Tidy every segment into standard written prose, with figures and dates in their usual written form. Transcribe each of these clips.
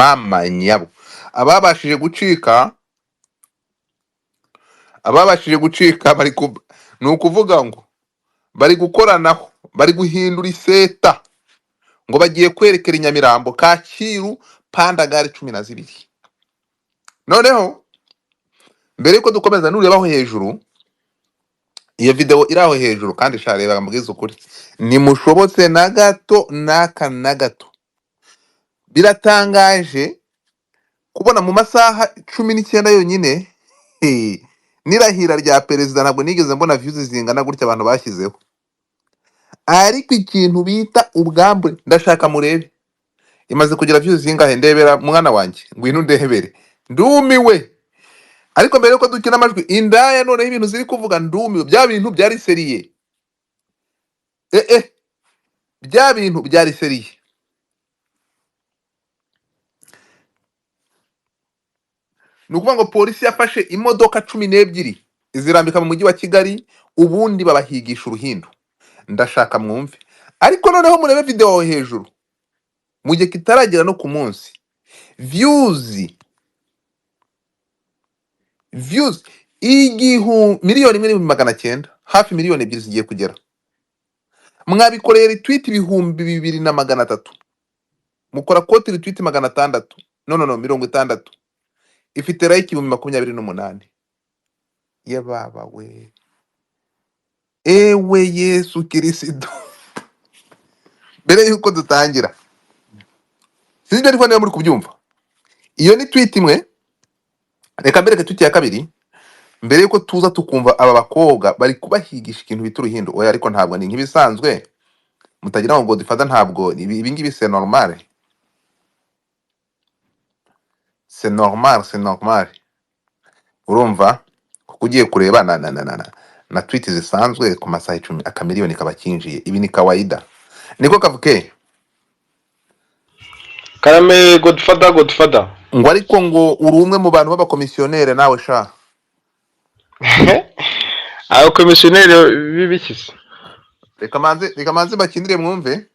Mama nyabo, ababashije gucika, ababashije gucika bari ku, ni ukuvuga ngo bari gukoranaho, bari guhindura iseta, ngo bagiye kwerekera i Nyamirambo, Kacyiru, Pandagari 12. Noneho mbere yuko dukomeza, nurebaho hejuru iyo video iri aho hejuru, kandi sha reba mbwize ukuri, ntimushobotse na gato n'aka na gato. Biratangaje kubona mu masaha 19 yonyine, n'irahira rya perezida ntabwo nigeze mbona views zingana gutya abantu bashyizeho. Ariko ikintu bita ubwambure, ndashaka murebe imaze kugira views zingahe. Ndebera mwana wanjye, ngwino ndebere, ndumiwe. Ariko mbere yuko dukina amajwi, indaya noneho ibintu ziri kuvuga, ndumiwe. Bya bintu byari sérieux, bya bintu byari sérieux. Ni ukuvuga ngo polisi yafashe imodoka 12 izirambika mu mujyi wa Kigali, ubundi babahigisha uruhindu. Ndashaka mwumve, ariko noneho murebe video aho hejuru, mu gihe kitaragera no ku munsi, views 1,900,000, hafi 2 miliyoni zigiye kugera. Mwabikoreye retweet 2300, mukora quote retweet 600, no no no 60, ifite like 28,000. Yababa we, ewe Yesu Kirisito! Mbere yuko dutangira, sinzi ariko niba muri kubyumva, iyo ni tweet imwe. Reka mbereke tweet ya kabiri mbere yuko tuza tukumva aba bakobwa bari kubahigisha ikintu bita uruhindu. Oya, ariko ntabwo ni nk'ibisanzwe, mutagira ngo Godfather, ntabwo ibi ngibi c'est normal, c'est normal, c'est normal. Urumva, kuko ugiye kureba na tweet zisanzwe ku masaha 10 akamiliyoni kaba kinjiye, ibi ni kawaida, niko kavuke. Karame Godfather, Godfather. Ngo ariko ngo uri umwe mu bantu b'abakomisiyonere nawe sha. Abakomisiyoneri b'ibiki se? Reka manze bakinire mwumve,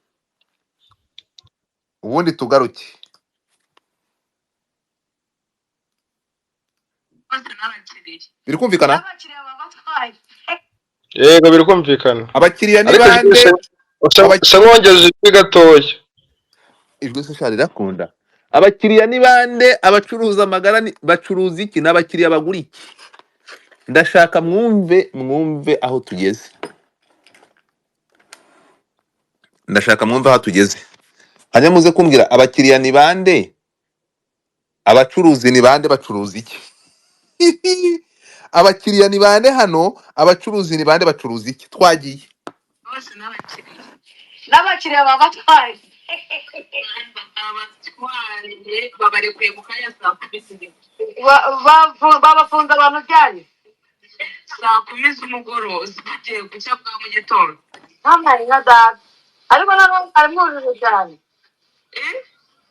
ubundi tugaruke. Biri kumvikana? Yego, biri kumvikana. Abakiriya ni Ariko bande? usa nk'uwongeza ijwi gatoya. Ijwi se sha rirakunda. Abakiriya ni bande? Abacuruza amagara bacuruza iki? N'abakiriya bagura iki? Ndashaka mwumve aho tugeze. Ndashaka mwumve aho tugeze, hanyuma muze kumbwira abakiriya ni bande, abacuruzi ni bande, bacuruza iki? Abakiriya ni bande hano? Abacuruzi ni bande, bacuruza iki? Twagiye. N'abakiriya babatwaye. Babafunze abantu byanyu ntamwari nka data, ariko nanone hari mwujuje cyane,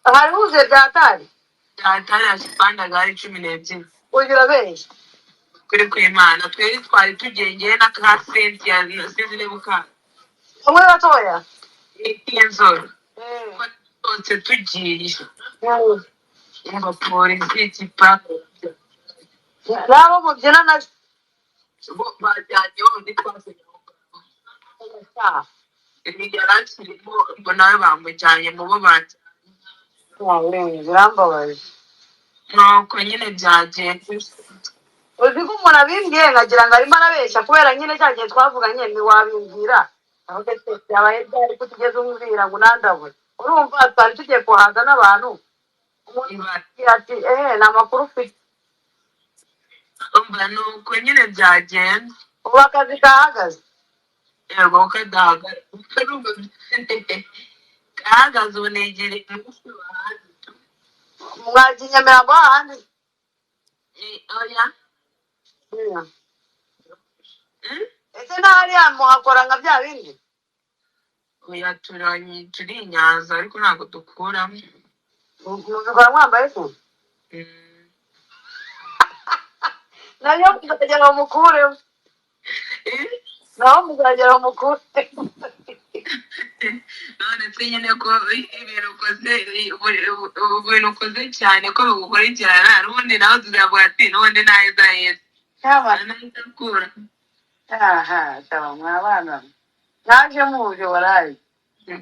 hari huzuye byatari ugira benshi. Bamwe batoya. N'abo mubyina na birambabaje. Uzi ko umuntu abimbwiye nkagira ngo arimo arabeshya, kubera nyine cya gihe twavuganye ntiwabimbwira. Avuga ati byabaye byari ko tugeze umbwira ngo unandabure. Urumva twari tugiye kuhaza n'abantu, umuntu agira ati ehe, ni amakuru ufite. Ubu akazi kahagaze. Mwagiye Nyamirambo hahandi? Ese nta hariya muhakora nka bya bindi? Mubikora mwambaye se? Nayo muzagera mukuremo, naho muzagera mukuremo. None se nyine ko ibintu ukoze, ibintu ukoze cyane ko bigukurikirana, n'ubundi nawe tuzavuga ati n'ubundi naheza heza. Yaba naheza akura. Aha sawa, mwabana naje muje waraye.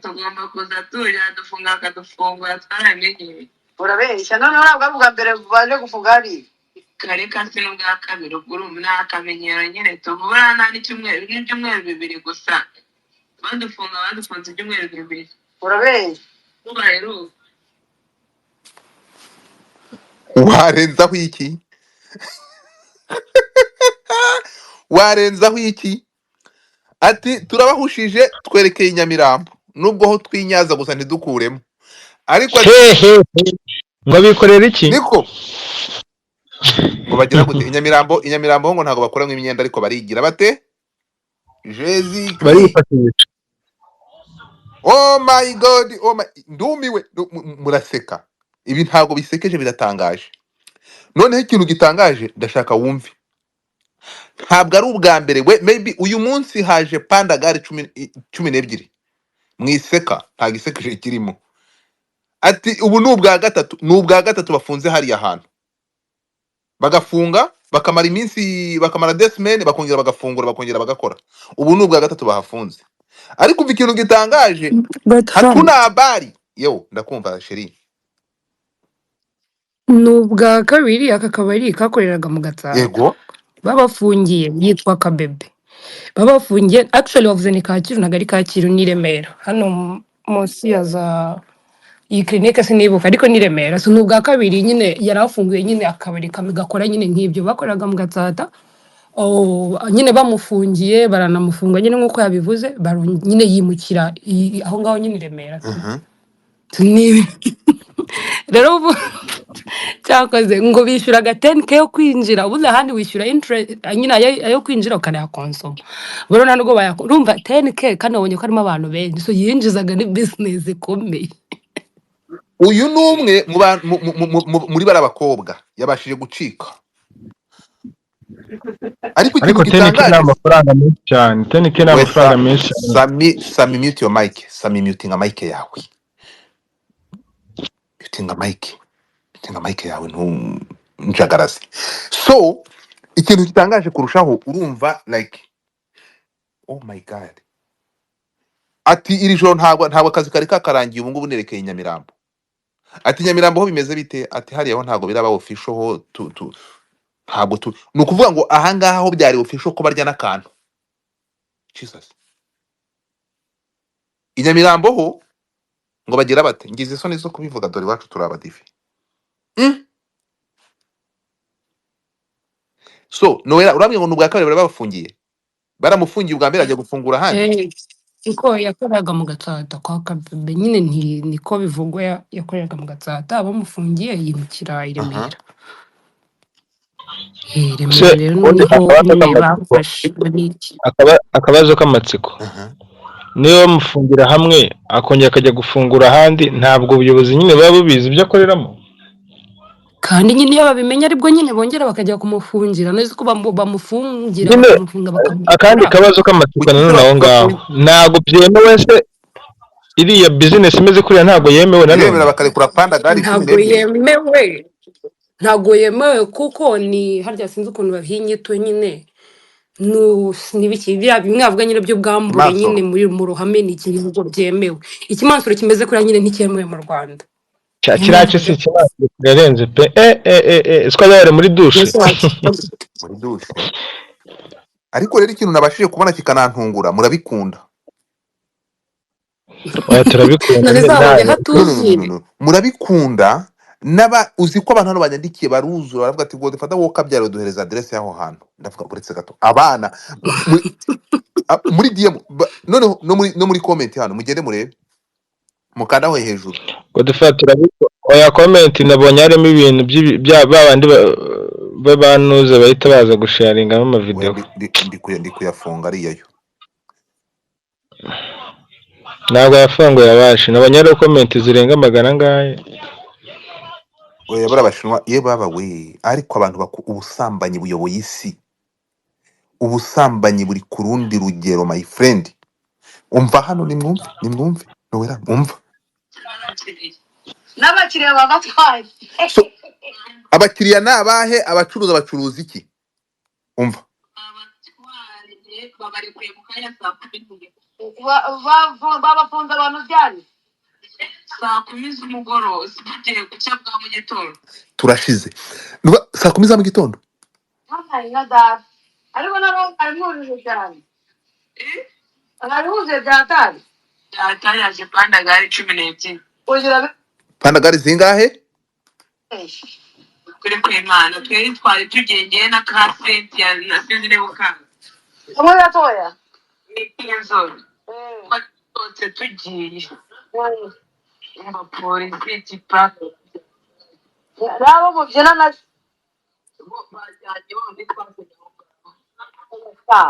Tugomba kuza tuje dufunga akadufungura, twaramenyeye. Urabeshya, noneho ntabwo ari ubwa mbere baje gufunga hariya. Kare kasi n'ubwa kabiri, ubwo urumva ni akamenyero nyine. Tuvura nta n'icyumweru, n'ibyumweru 2 gusa badufunga, badufunze ibyumweru 2. Urabeshya. Tubaheruka. Warenzaho iki? Warenzaho iki? Ati turabahushije, twerekeye i Nyamirambo, nubwo ho twinyaza gusa ntidukuremo, ariko ati Hehe, ngo abikorera iki? Niko ngo bagira gute i Nyamirambo? I Nyamirambo ho ngo ntabwo bakuramo imyenda, ariko barigira bate? Jezi Kri. Barifashisha. Oh my God, oh my, ndumiwe. Muraseka, ibi ntabwo bisekeje, biratangaje. Noneho ikintu gitangaje ndashaka wumve, ntabwo ari ubwa mbere we, maybe uyu munsi haje pandagari 12 mwiseka, nta gisekeje kirimo. Ati ubu ni ubwa gatatu, ni ubwa gatatu bafunze hariya hantu, bagafunga bakamara iminsi, bakamara desimene, bakongera bagafungura, bakongera bagakora. Ubu ni ubwa gatatu bahafunze. Ariko umva ikintu gitangaje, Godfather, hatuna habari yewe. Ndakumva sheri. Ni ubwa kabiri aka kabari kakoreraga mu Gatsata. Yego. Babafungiye yitwa Kabebe. Babafungiye, actually bavuze ni Kacyiru, ntabwo ari Kacyiru, ni i Remera. Hano munsi ya za iyi clinique sinibuka, ariko ni i Remera. So ni ubwa kabiri nyine yari afunguye nyine akabari kamwe gakora nyine nk'ibyo bakoreraga mu Gatsata. Oh, nyine bamufungiye, baranamufunga nyine nk'uko yabivuze, nyine yimukira aho ngaho nyine i Remera. Ni rero ubu cyakoze ngo bishyuraga 10K yo kwinjira, ubundi ahandi wishyura interest nyine ayo kwinjira ukanayakonsoma, bro nta nubwo urumva 10K, kandi wabonye ko harimo abantu benshi, so yinjizaga, ni business ikomeye. Uyu ni umwe mu muri bariya bakobwa yabashije gucika, ariko ikintu Ariko 10K ni gitangaje amafaranga menshi cyane, 10K ni we amafaranga menshi cyane. Sami, Sami, mute your mic. Sami, mutinga mic yawe, mutinga mic, mutinga mic yawe, ntunjagaraze. So ikintu gitangaje kurushaho, urumva like oh my God, ati iri joro ntabwo akazi kari kakarangiye, ubu ngubu nerekeye i Nyamirambo. Ati Nyamirambo ho bimeze bite? Ati hariya ho ntabwo biraba official, ho tu ntabwo tu, ni ukuvuga ngo ahangaha ho byari official ko barya n'akantu. Jesus, i Nyamirambo ho ngo bagira bate? Ngize isoni zo kubivuga, dore iwacu turi abadive. So Noella, urambwira ngo ni ubwa kabiri bari babafungiye, baramufungiye ubwa mbere ajya gufungura ahandi. Niko yakoreraga mu Gatsata kwa Kabebe nyine, niko bivugwa, yakoreraga mu Gatsata, bamufungiye yimukira i Aha. Remera. I Se Remera rero ubundi niho akabazo nyine k'amatsiko, bafashwe n'iki. Akabazo k'amatsiko, Aha. niba bamufungira hamwe akongera akajya gufungura ahandi, ntabwo ubuyobozi nyine buba bubizi ibyo akoreramo? Kandi nyine iyo babimenya aribwo nyine bongera bakajya kumufungira, neza ko bamufungira, Nyine bakamufunga akandi bakamurekura. kabazo k'amatsiko Kuki nanone aho ngaho, ntabwo byemewe se iriya bizinesi imeze kuriya, ntabwo yemewe biremera nanone? bakarekura pandagari cumi Ntabwo n'ebyiri. yemewe, ntabwo yemewe, kuko ni harya sinzi ukuntu babiha inyito nyine, n'ibiki biriya bimwe bavuga nyine by'ubwambure Imansuro. nyine muri mu ruhame, ni ikintu ntabwo byemewe. Ikimansuro kimeze kuriya nyine nticyemewe mu Rwanda. Cya Niyo kiriya mpamvu cyo si ikibazo, kirarenze pe. Siko yari muri dushe. mbese Muri dushe. Ariko rero ikintu nabashije kubona kikanantungura, murabikunda. Oya, turabikunda none nyine zabonye ntayo. No, no, no, no, hatuzuye. no. Murabikunda naba uzi ko abantu hano banyandikiye baruzura, baravuga ati ngo fata wowe kabyara duhereza aderese y'aho hantu. Ndavuga uretse gato, abana muri DM, noneho no muri comment hano, mugende murebe mukandaho hejuru. Godfather, turabikunda. Oya, comment nabonye harimo ibintu bya babandi b'abanuze bahita baza gusharingamo Oya, amavideo. Ndi kuyafunga ariya yo. Ntabwo yafunguye abashi, nabonye hariho comment zirenga magana angahe. Oya, bari abashinwa ye baba we. Ariko abantu ubusambanyi buyoboye isi, ubusambanyi buri ku rundi rugero my friend. Umva hano, nimwumve, nimwumve nowera, umva. N'abakiriya babatwaye. So abakiriya ni abahe? Abacuruza bacuruza iki? Umva. Abatwariye babarekuye mu kanya saa 10. Babafunze abantu ryari? Saa 10 z'umugoroba, bugiye gucya bwa mu gitondo. Turashize. Saa 10 za mu gitondo. Habaye nka data, ariko nabo mwari mwujuje cyane. Eh? Mwari mwuzuye byatari. Data yaje pandagari 12. Ugira Pandagari zingahe? benshi. Kuri kw'Imana, twari twari tugiye ngewe na ka Cynthia na sinzi niba ukazi. Kamwe gatoya. N'inzobe. Twose tugiye, umva, polisi ikipa. N'abo mubyina na Bo bajyanye bose twasigaye aho ngaho. Sa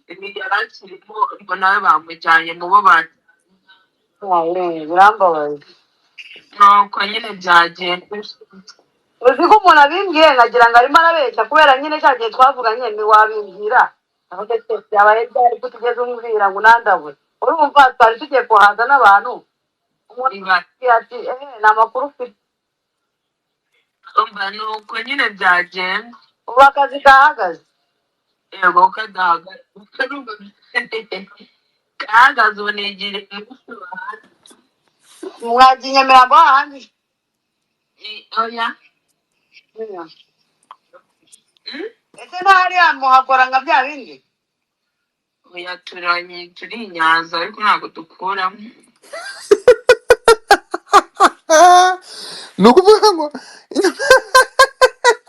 Yari akirimo, ngo nawe bamujyanye mu bo bajyanye. Birambabaje. Nuko nyine byagenze. Uzi ko umuntu abimbwiye nkagira ngo arimo arabeshya, kubera nyine cya gihe twavuganye ntiwabimbwira. Avuga ati byabaye ryari ko utigeze umbwira ngo unandabure? Urumva twari tugiye kuhaza n'abantu, umuntu Iba akubwira ati eee, ni amakuru ufite. Umva, nuko nyine byagenze. Ubu akazi kahagaze. Yego, kadahagaze, kahagaze, ubu nigiriye umunsi hanze. Mwagiye i Nyamirambo hahandi? Oya. Ese ntahariya muhakora nka bya bindi? Oya, turanye turi i Nyanza, ariko ntabwo dukuramo. Ni ukuvuga ngo,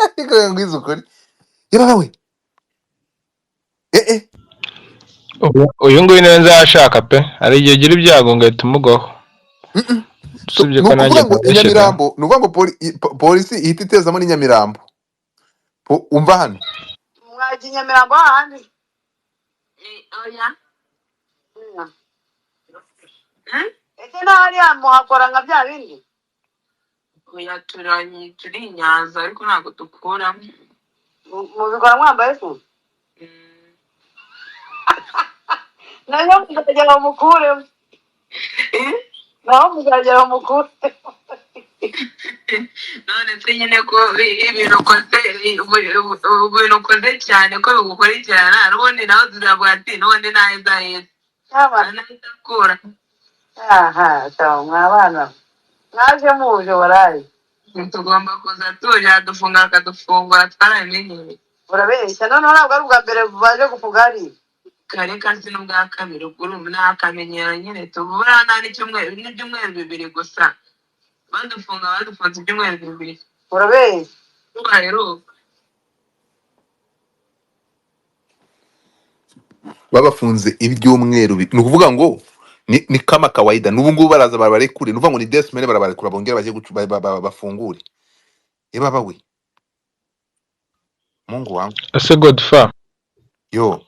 ariko ngwize ukuri, yewe we, eh eh. Uyu nguyu niwe nzashaka pe, hari igihe ugira ibyago ngahita umugwaho. So, Usibye ni ko nanjye ukuvuga ngo i ntabeshye da. Nyamirambo, ni ukuvuga ngo polisi ihita itezamo n'i Nyamirambo. Umva hano. Mwagiye i Nyamirambo hahandi? Oya. Ese ntahariya muhakora nka bya bindi? Oya, turanye turi i Nyanza, ariko ntabwo dukuramo. Mubikora mwambaye se? Nayo muzagera mukuremo. Eh? Naho muzagera mukuremo. None se nyine ko ibintu ukoze, ibintu ukoze cyane ko bigukurikirana, n'ubundi nawe tuzavuga ati n'ubundi naheza heza. Abana. Naheza akura. Aha sawa, mwabana mwaje muje waraye. Tugomba kuza tuje, adufunga akadufungura, twarabimenyereye. Urabeshya, noneho ntabwo ari ubwa mbere baje gufunga hariya. Kare kasi n'ubwa kabiri, ubwo urumva ni akamenyero nyine. Tubura nta n'icyumweru, n'ibyumweru 2 gusa badufunga, badufunze ibyumweru 2. Urabeshya. Tubaheruka. Babafunze ibyumweru ni ukuvuga ngo ni kama kawaida, n'ubu ngubu baraza babarekure. Ni ukuvuga ngo ni desimene, barabarekura bongera bajye bafungure. Ebaba we, Mungu wangu. Ese Godfa, yo.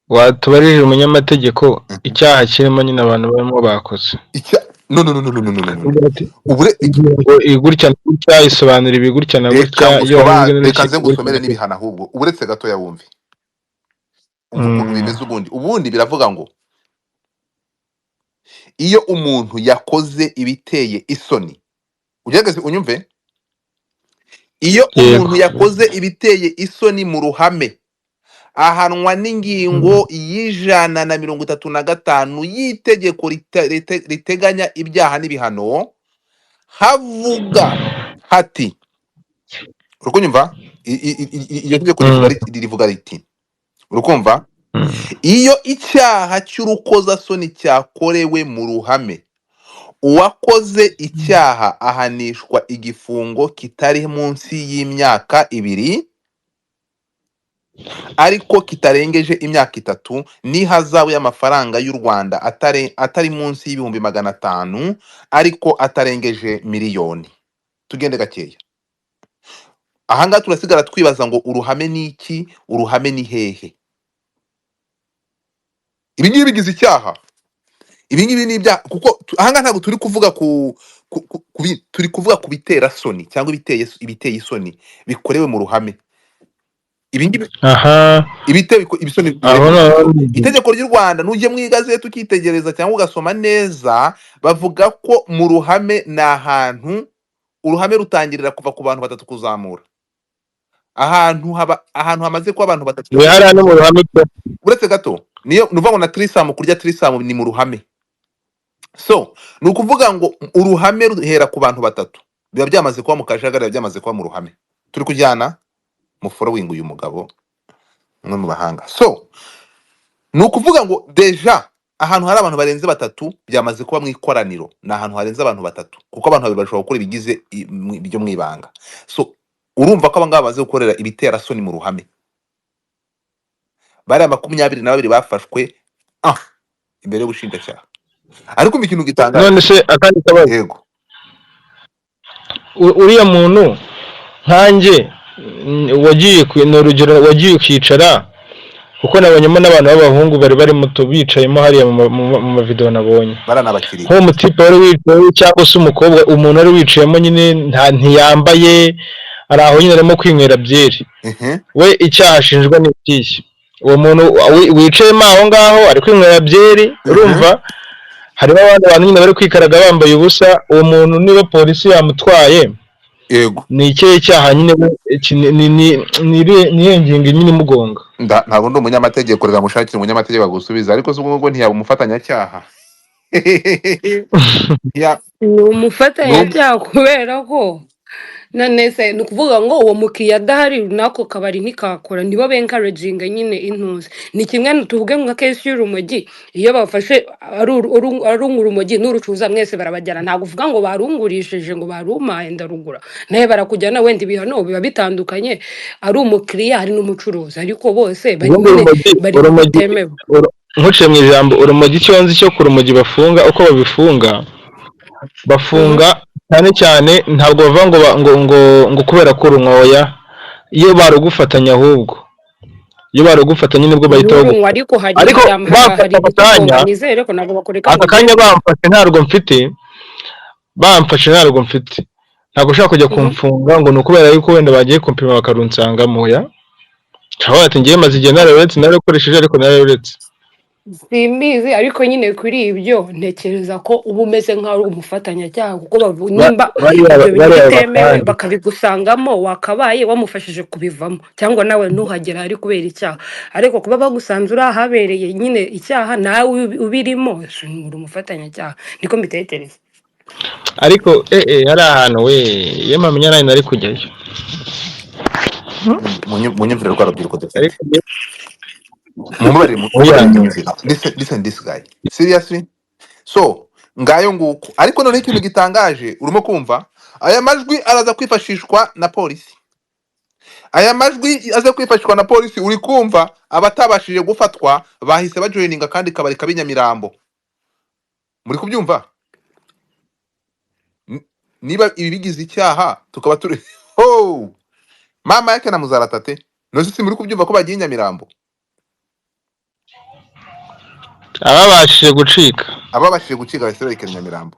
watubarije umunyamategeko icyaha kirimo nyine abantu barimo bakoze? Icya no no no no no no no no no. Avuga ati, Ubure ingingo iri gutya na gutya isobanura ibi gutya na reka gutya, iyo ngusoba wahujwe reka nze n'urukiko gutya ngusomere na gutya. n'ibihano, ahubwo uretse gatoya wumve, umva ukuntu bimeze. Ubundi biravuga ngo iyo umuntu yakoze ibiteye isoni, ugerageze unyumve, iyo Yego. umuntu yakoze ibiteye isoni mu ruhame ahanwa n'ingingo y'135 y'itegeko riteganya ibyaha n'ibihano, havuga hati, urukunyumva, iryo tegeko rivuga rivuga riti, urukumva, iyo icyaha cy'urukozasoni cyakorewe mu ruhame, uwakoze icyaha ahanishwa igifungo kitari munsi y'imyaka 2 ariko kitarengeje imyaka 3 n'ihazabu y'amafaranga y'u Rwanda atari munsi y'500,000 ariko atarengeje miliyoni. Tugende gakeya. Ahangaha turasigara twibaza ngo uruhame ni iki? Uruhame ni hehe? Ibi ngibi bigize icyaha, ibi ngibi ni ibyaha, kuko ahangaha ntabwo turi kuvuga turi kuvuga ku bitera soni cyangwa ibiteye isoni bikorewe mu ruhame. Ibi ngibi Aha. ibiteye ibisoni. Aho noneho Itegeko ry'u Rwanda, nujye mu igazeti ukitegereza cyangwa ugasoma neza, bavuga ko mu ruhame ni ahantu uruhame rutangirira kuva ku bantu batatu kuzamura. Ahantu haba, ahantu hamaze kuba abantu batatu. We hariya no mu ruhame pe. Uretse gato, niyo ni ukuvuga ngo na threesome, kurya threesome ni mu ruhame. So ni ukuvuga ngo uruhame ruhera ku bantu batatu, biba byamaze kuba mu kajagari, biba byamaze kuba mu ruhame. Turi kujyana mu following uyu mugabo, umwe mu bahanga. So ni ukuvuga ngo déjà ahantu hari abantu barenze batatu byamaze kuba mu ikoraniro, ni ahantu harenze abantu batatu, kuko abantu babiri bashobora gukora ibigize ibyo mu ibanga. So urumva ko abangaba bamaze gukorera ibiterasoni mu ruhame. Bariya 22 bafashwe imbere y'ubushinjacyaha. Ariko umva ikintu gitangaje. None se akandi kabazo? Yego. Uriya muntu nkanjye wagiye ni urugero, wagiye ukicara, kuko nabonyemo n'abantu b'abahungu bari barimo bicayemo hariya mu mavideo nabonye. Bariya ni abakiriya. Nk'uwo mutipe wari wicaye cyangwa se umukobwa, umuntu wari wicayemo nyine ntiyambaye, ari aho nyine arimo kwinywera byeri. We icyaha ashinjwa ni ikihe? Uwo muntu wicayemo aho ngaho ari kwinywera byeri, urumva harimo abandi bantu nyine bari kwikaraga bambaye ubusa. Uwo muntu niba polisi yamutwaye, ni ikihe cyaha nyine ni iyihe ngingo nyine imugonga? Ntabwo ndi umunyamategeko, reka mushakire umunyamategeko agusubiza. Ariko se ubwo ngubwo ntiyaba umufatanyacyaha? Ni umufatanyacyaha, kubera ko none se ni ukuvuga ngo uwo mukiriya adahari n'ako kabari ntikakora? Nibo bencouraginga nyine intuzi. Ni kimwe tuvuge nka case y'urumogi, iyo bafashe arunga urumogi n'urucuruza mwese barabajyana. Ntabwo uvuga ngo barungurishije, ngo barumpaye ndarugura, nawe barakujyana. Wenda ibihano biba bitandukanye, ari umukiriya ari n'umucuruzi, ariko bose bari Ubundi nyine urumogi bari mu urumogi bitemewe. Nkuciye mu ijambo, urumogi icyo nzi cyo ku rumogi bafunga, uko babifunga, bafunga cyane cyane ntabwo bavuga ngo ngo kubera ko urunyoya. Iyo barugufatanya, ahubwo iyo barugufatanya nibwo bahita N'urunywa bagufunga. Ariko hari Ariko hari bamfata hari ako kanya ibitugonga, nizere ko ntabwo bakureka ngo aka kanya ugende. Bamfashe ntarwo mfite, bamfashe ntarwo mfite, ntabwo ushobora kujya kumfunga ngo ni ukubera yuko wenda bagiye kumpima bakarunsangamo. Ya cyangwa ati ngiye maze igihe nararuretse, nararukoresheje ariko nararuretse. Simbizi, ariko nyine kuri ibyo ntekereza ko uba umeze nk'aho uri umufatanyacyaha, kuko nimba bariya ibyo bintu bariya bitemewe bakandi bakabigusangamo, wakabaye wamufashije kubivamo cyangwa nawe ntuhagere ari kubera icyaha. Ariko kuba bagusanze uri ahabereye nyine icyaha nawe ubirimo, uri umufatanyacyaha, niko mbitekereza. Ariko hari ahantu we, iyo mpamenya nawe nari kujyayo. Munyumvire rwa rubyiruko dufite. Ariko Mumbabarire. Oya. Mumbabarire, nyumvira. Listen, listen, this guy, seriously. So ngayo nguko. Ariko noneho ikintu gitangaje, urimo kumva aya majwi araza kwifashishwa na polisi, aya majwi aza kwifashishwa na polisi. Uri kumva abatabashije gufatwa bahise bajoininga kandi kabari kabi Nyamirambo. Muri kubyumva? Niba ibi bigize icyaha, tukaba turi ho mama yake na muzaratate. None se muri kubyumva ko bagiye i Nyamirambo? Ababashije gucika. Ababashije gucika bahise berekera i Nyamirambo.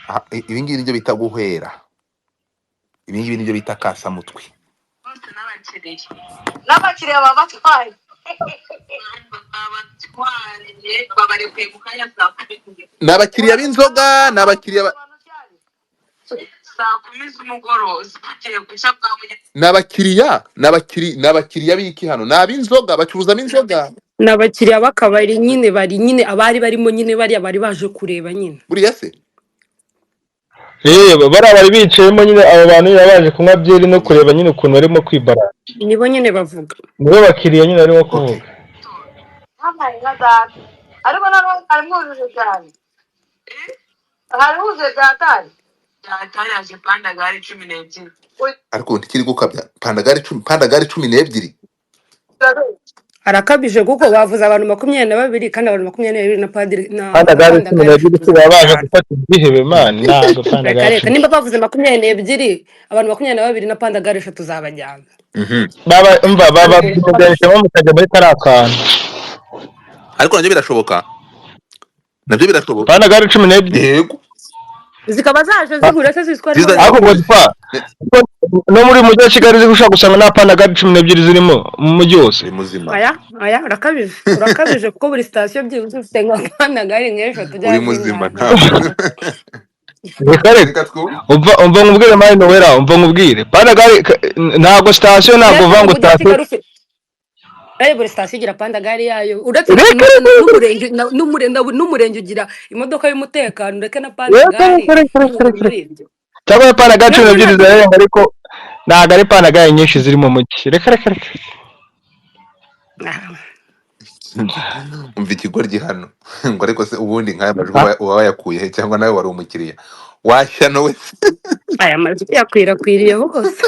Aha, ibi ngibi nibyo bita guhera, ibi ngibi nibyo bita kasamutwe. Bose n'abakiriya. N'abakiriya baba batwaye. Babatwaye, babarekuye mu kanya saa 10. Ni abakiriya b'inzoga, ni abakiriya Saa 10 z'umugoroba bugiye gushya bwa ni abakiriya, ni abakiriya b'iki hano? Ni ab'inzoga, bacuruzamo inzoga. Ni abakiriya b'akabari nyine, bari nyine abari barimo nyine, bariya bari baje kureba nyine. Buriya se Bariya bari bicayemo nyine, abo bantu nyine baje kunywa byeri no kureba nyine ukuntu barimo kwibara. Nibo nyine bavuga. Nibo bakiriya nyine barimo kuvuga. Habaye nka data, ariko noneho hari mwujuje cyane, hari huzuye byatari. Yaje pandagare 12. Ariko ntikiri gukabya, pandagare 10, pandagare 12. Arakabije, kuko bavuze abantu 22, kandi abantu 22 na padiri na Pandagare cumi pandagare n'ebyiri eshatu se baba baje z'abanyarwanda. Gufata ibyihebe man, ntabwo Reka pandagare reka 10. Nimba bavuze 22, abantu 22 na pandagare eshatu zabajyana. Baba umva baba byumuganishamo mukajya muri kariya kantu. Ariko nabyo birashoboka, nabyo birashoboka. Pandagare 12. Yego. Zikaba zaje zihura se ziziko harimo Zizanye Ariko benshi. Godfa, no muri mujyi wa Kigali uzi ko ushobora gusanga nta pandagari 12 zirimo mu mujyi wose. Uri muzima. Aya aya, urakabije, urakabije, kuko buri sitasiyo byibuze ufite nka pandagari nk'eshatu Uri cyangwa muzima. zingahe. Ntabwo. Reka reka. Reka twumve. Umva nkubwire, mani Noella, umva nkubwire, pandagari ntabwo sitasiyo, ntabwo Mbese uvuga mu ngo mujyi wa sitasiyo. Kigali ufite buri sitasiyo igira pandagari yayo, uretse Reka reka reka. n'umurenge n'umurenge ugira imodoka y'umutekano, ureke na Reka pandagari. reka reka reka reka. Muri ibyo Cyangwa pandagari cumi nabyo n'ebyiri ntabwo. zirarenga, ariko ntabwo ari pandagari nyinshi ziri mu mujyi. Reka reka reka. Ah. Umva ikigoryi hano ngo ariko se ubundi nk'aya majwi uba wayakuye he, cyangwa nawe wari umukiriya washyano we? Aya majwi yakwirakwiriye hose.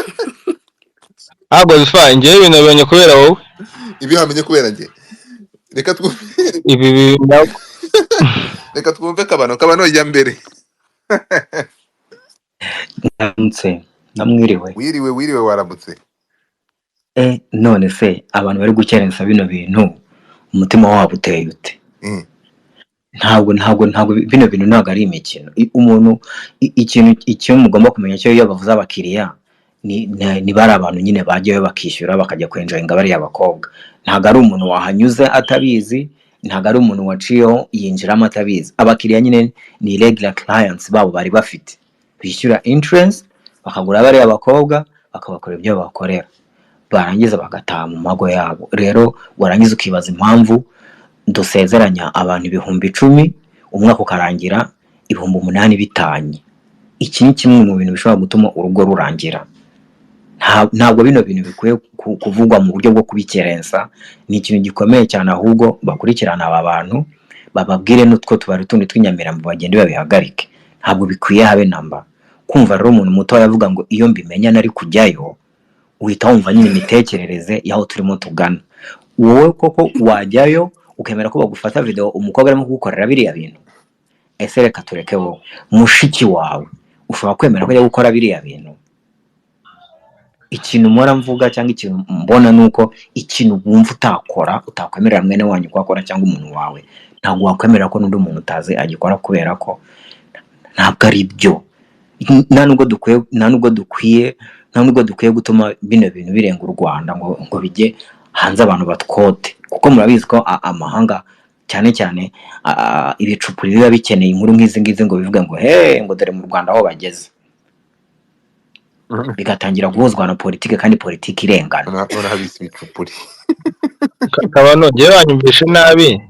Ntabwo zifa, njyewe ibintu nabonye kubera wowe. Ibi wamenye kubera njye? Reka twumve. Ibi bintu Reka twumve Kabano. Kabano, jya mbere. Ndamutse, namwiriwe. Wiriwe, wiriwe, waramutse. None se abantu bari gukerensa bino bintu, umutima wabo uteye ute? Ntabwo bino bintu ntabwo ari imikino. Umuntu ikintu icyo mugomba kumenya cyo, iyo bavuze abakiriya ni bari abantu nyine bajyayo bakishyura, bakajya kwenjoyinga bariya bakobwa. Ntabwo ari umuntu wahanyuze atabizi, ntabwo ari umuntu waciyeho yinjiramo atabizi. Abakiriya nyine ni regular clients babo bari bafite, bishyura entrance, bakagura bariya bakobwa, bakabakorera ibyo babakorera, barangiza bagataha mu mago yabo. Rero warangiza ukibaza impamvu dusezeranya abantu 10,000, umwaka ukarangira 8,000 bitanye. Iki ni kimwe mu bintu bishobora gutuma urugo rurangira. Ntabwo bino bintu bikwiye kuvugwa mu buryo bwo kubikerensa, ni ikintu gikomeye cyane. Ahubwo bakurikirana aba bantu, bababwire n'utwo tubari tundi tw'inyamirambo, bagende babihagarike. Ntabwo bikwiye habe namba. Kumva rero umuntu muto avuga ngo iyo mbimenya nari kujyayo, uhita wumva nyine imitekerereze y'aho turimo tugana. Wowe koko wajyayo ukemera ko bagufata video umukobwa arimo kugukorera biriya bintu? Ese reka tureke wowe, mushiki wawe ushobora kwemera ko ajya gukora biriya bintu? Ikintu mpora mvuga cyangwa ikintu mbona ni uko ikintu wumva utakora, utakwemerera mwene wanyu kuhakora cyangwa umuntu wawe, ntabwo wakwemerera ko n'undi muntu utazi agikora, kubera ko ntabwo ari byo. Nta nubwo dukwiye gutuma bino bintu birenga u Rwanda ngo bijye hanze, abantu batwote, kuko murabizi ko amahanga cyane cyane ibicupuri biba bikeneye inkuru nk'izi ngizi ngo bivuge ngo he, ngo dore mu Rwanda aho bageze, bigatangira guhuzwa na politiki, kandi politiki irengana. Noneho habise ibicupuri. Kabano, njyewe banyumvishe nabi.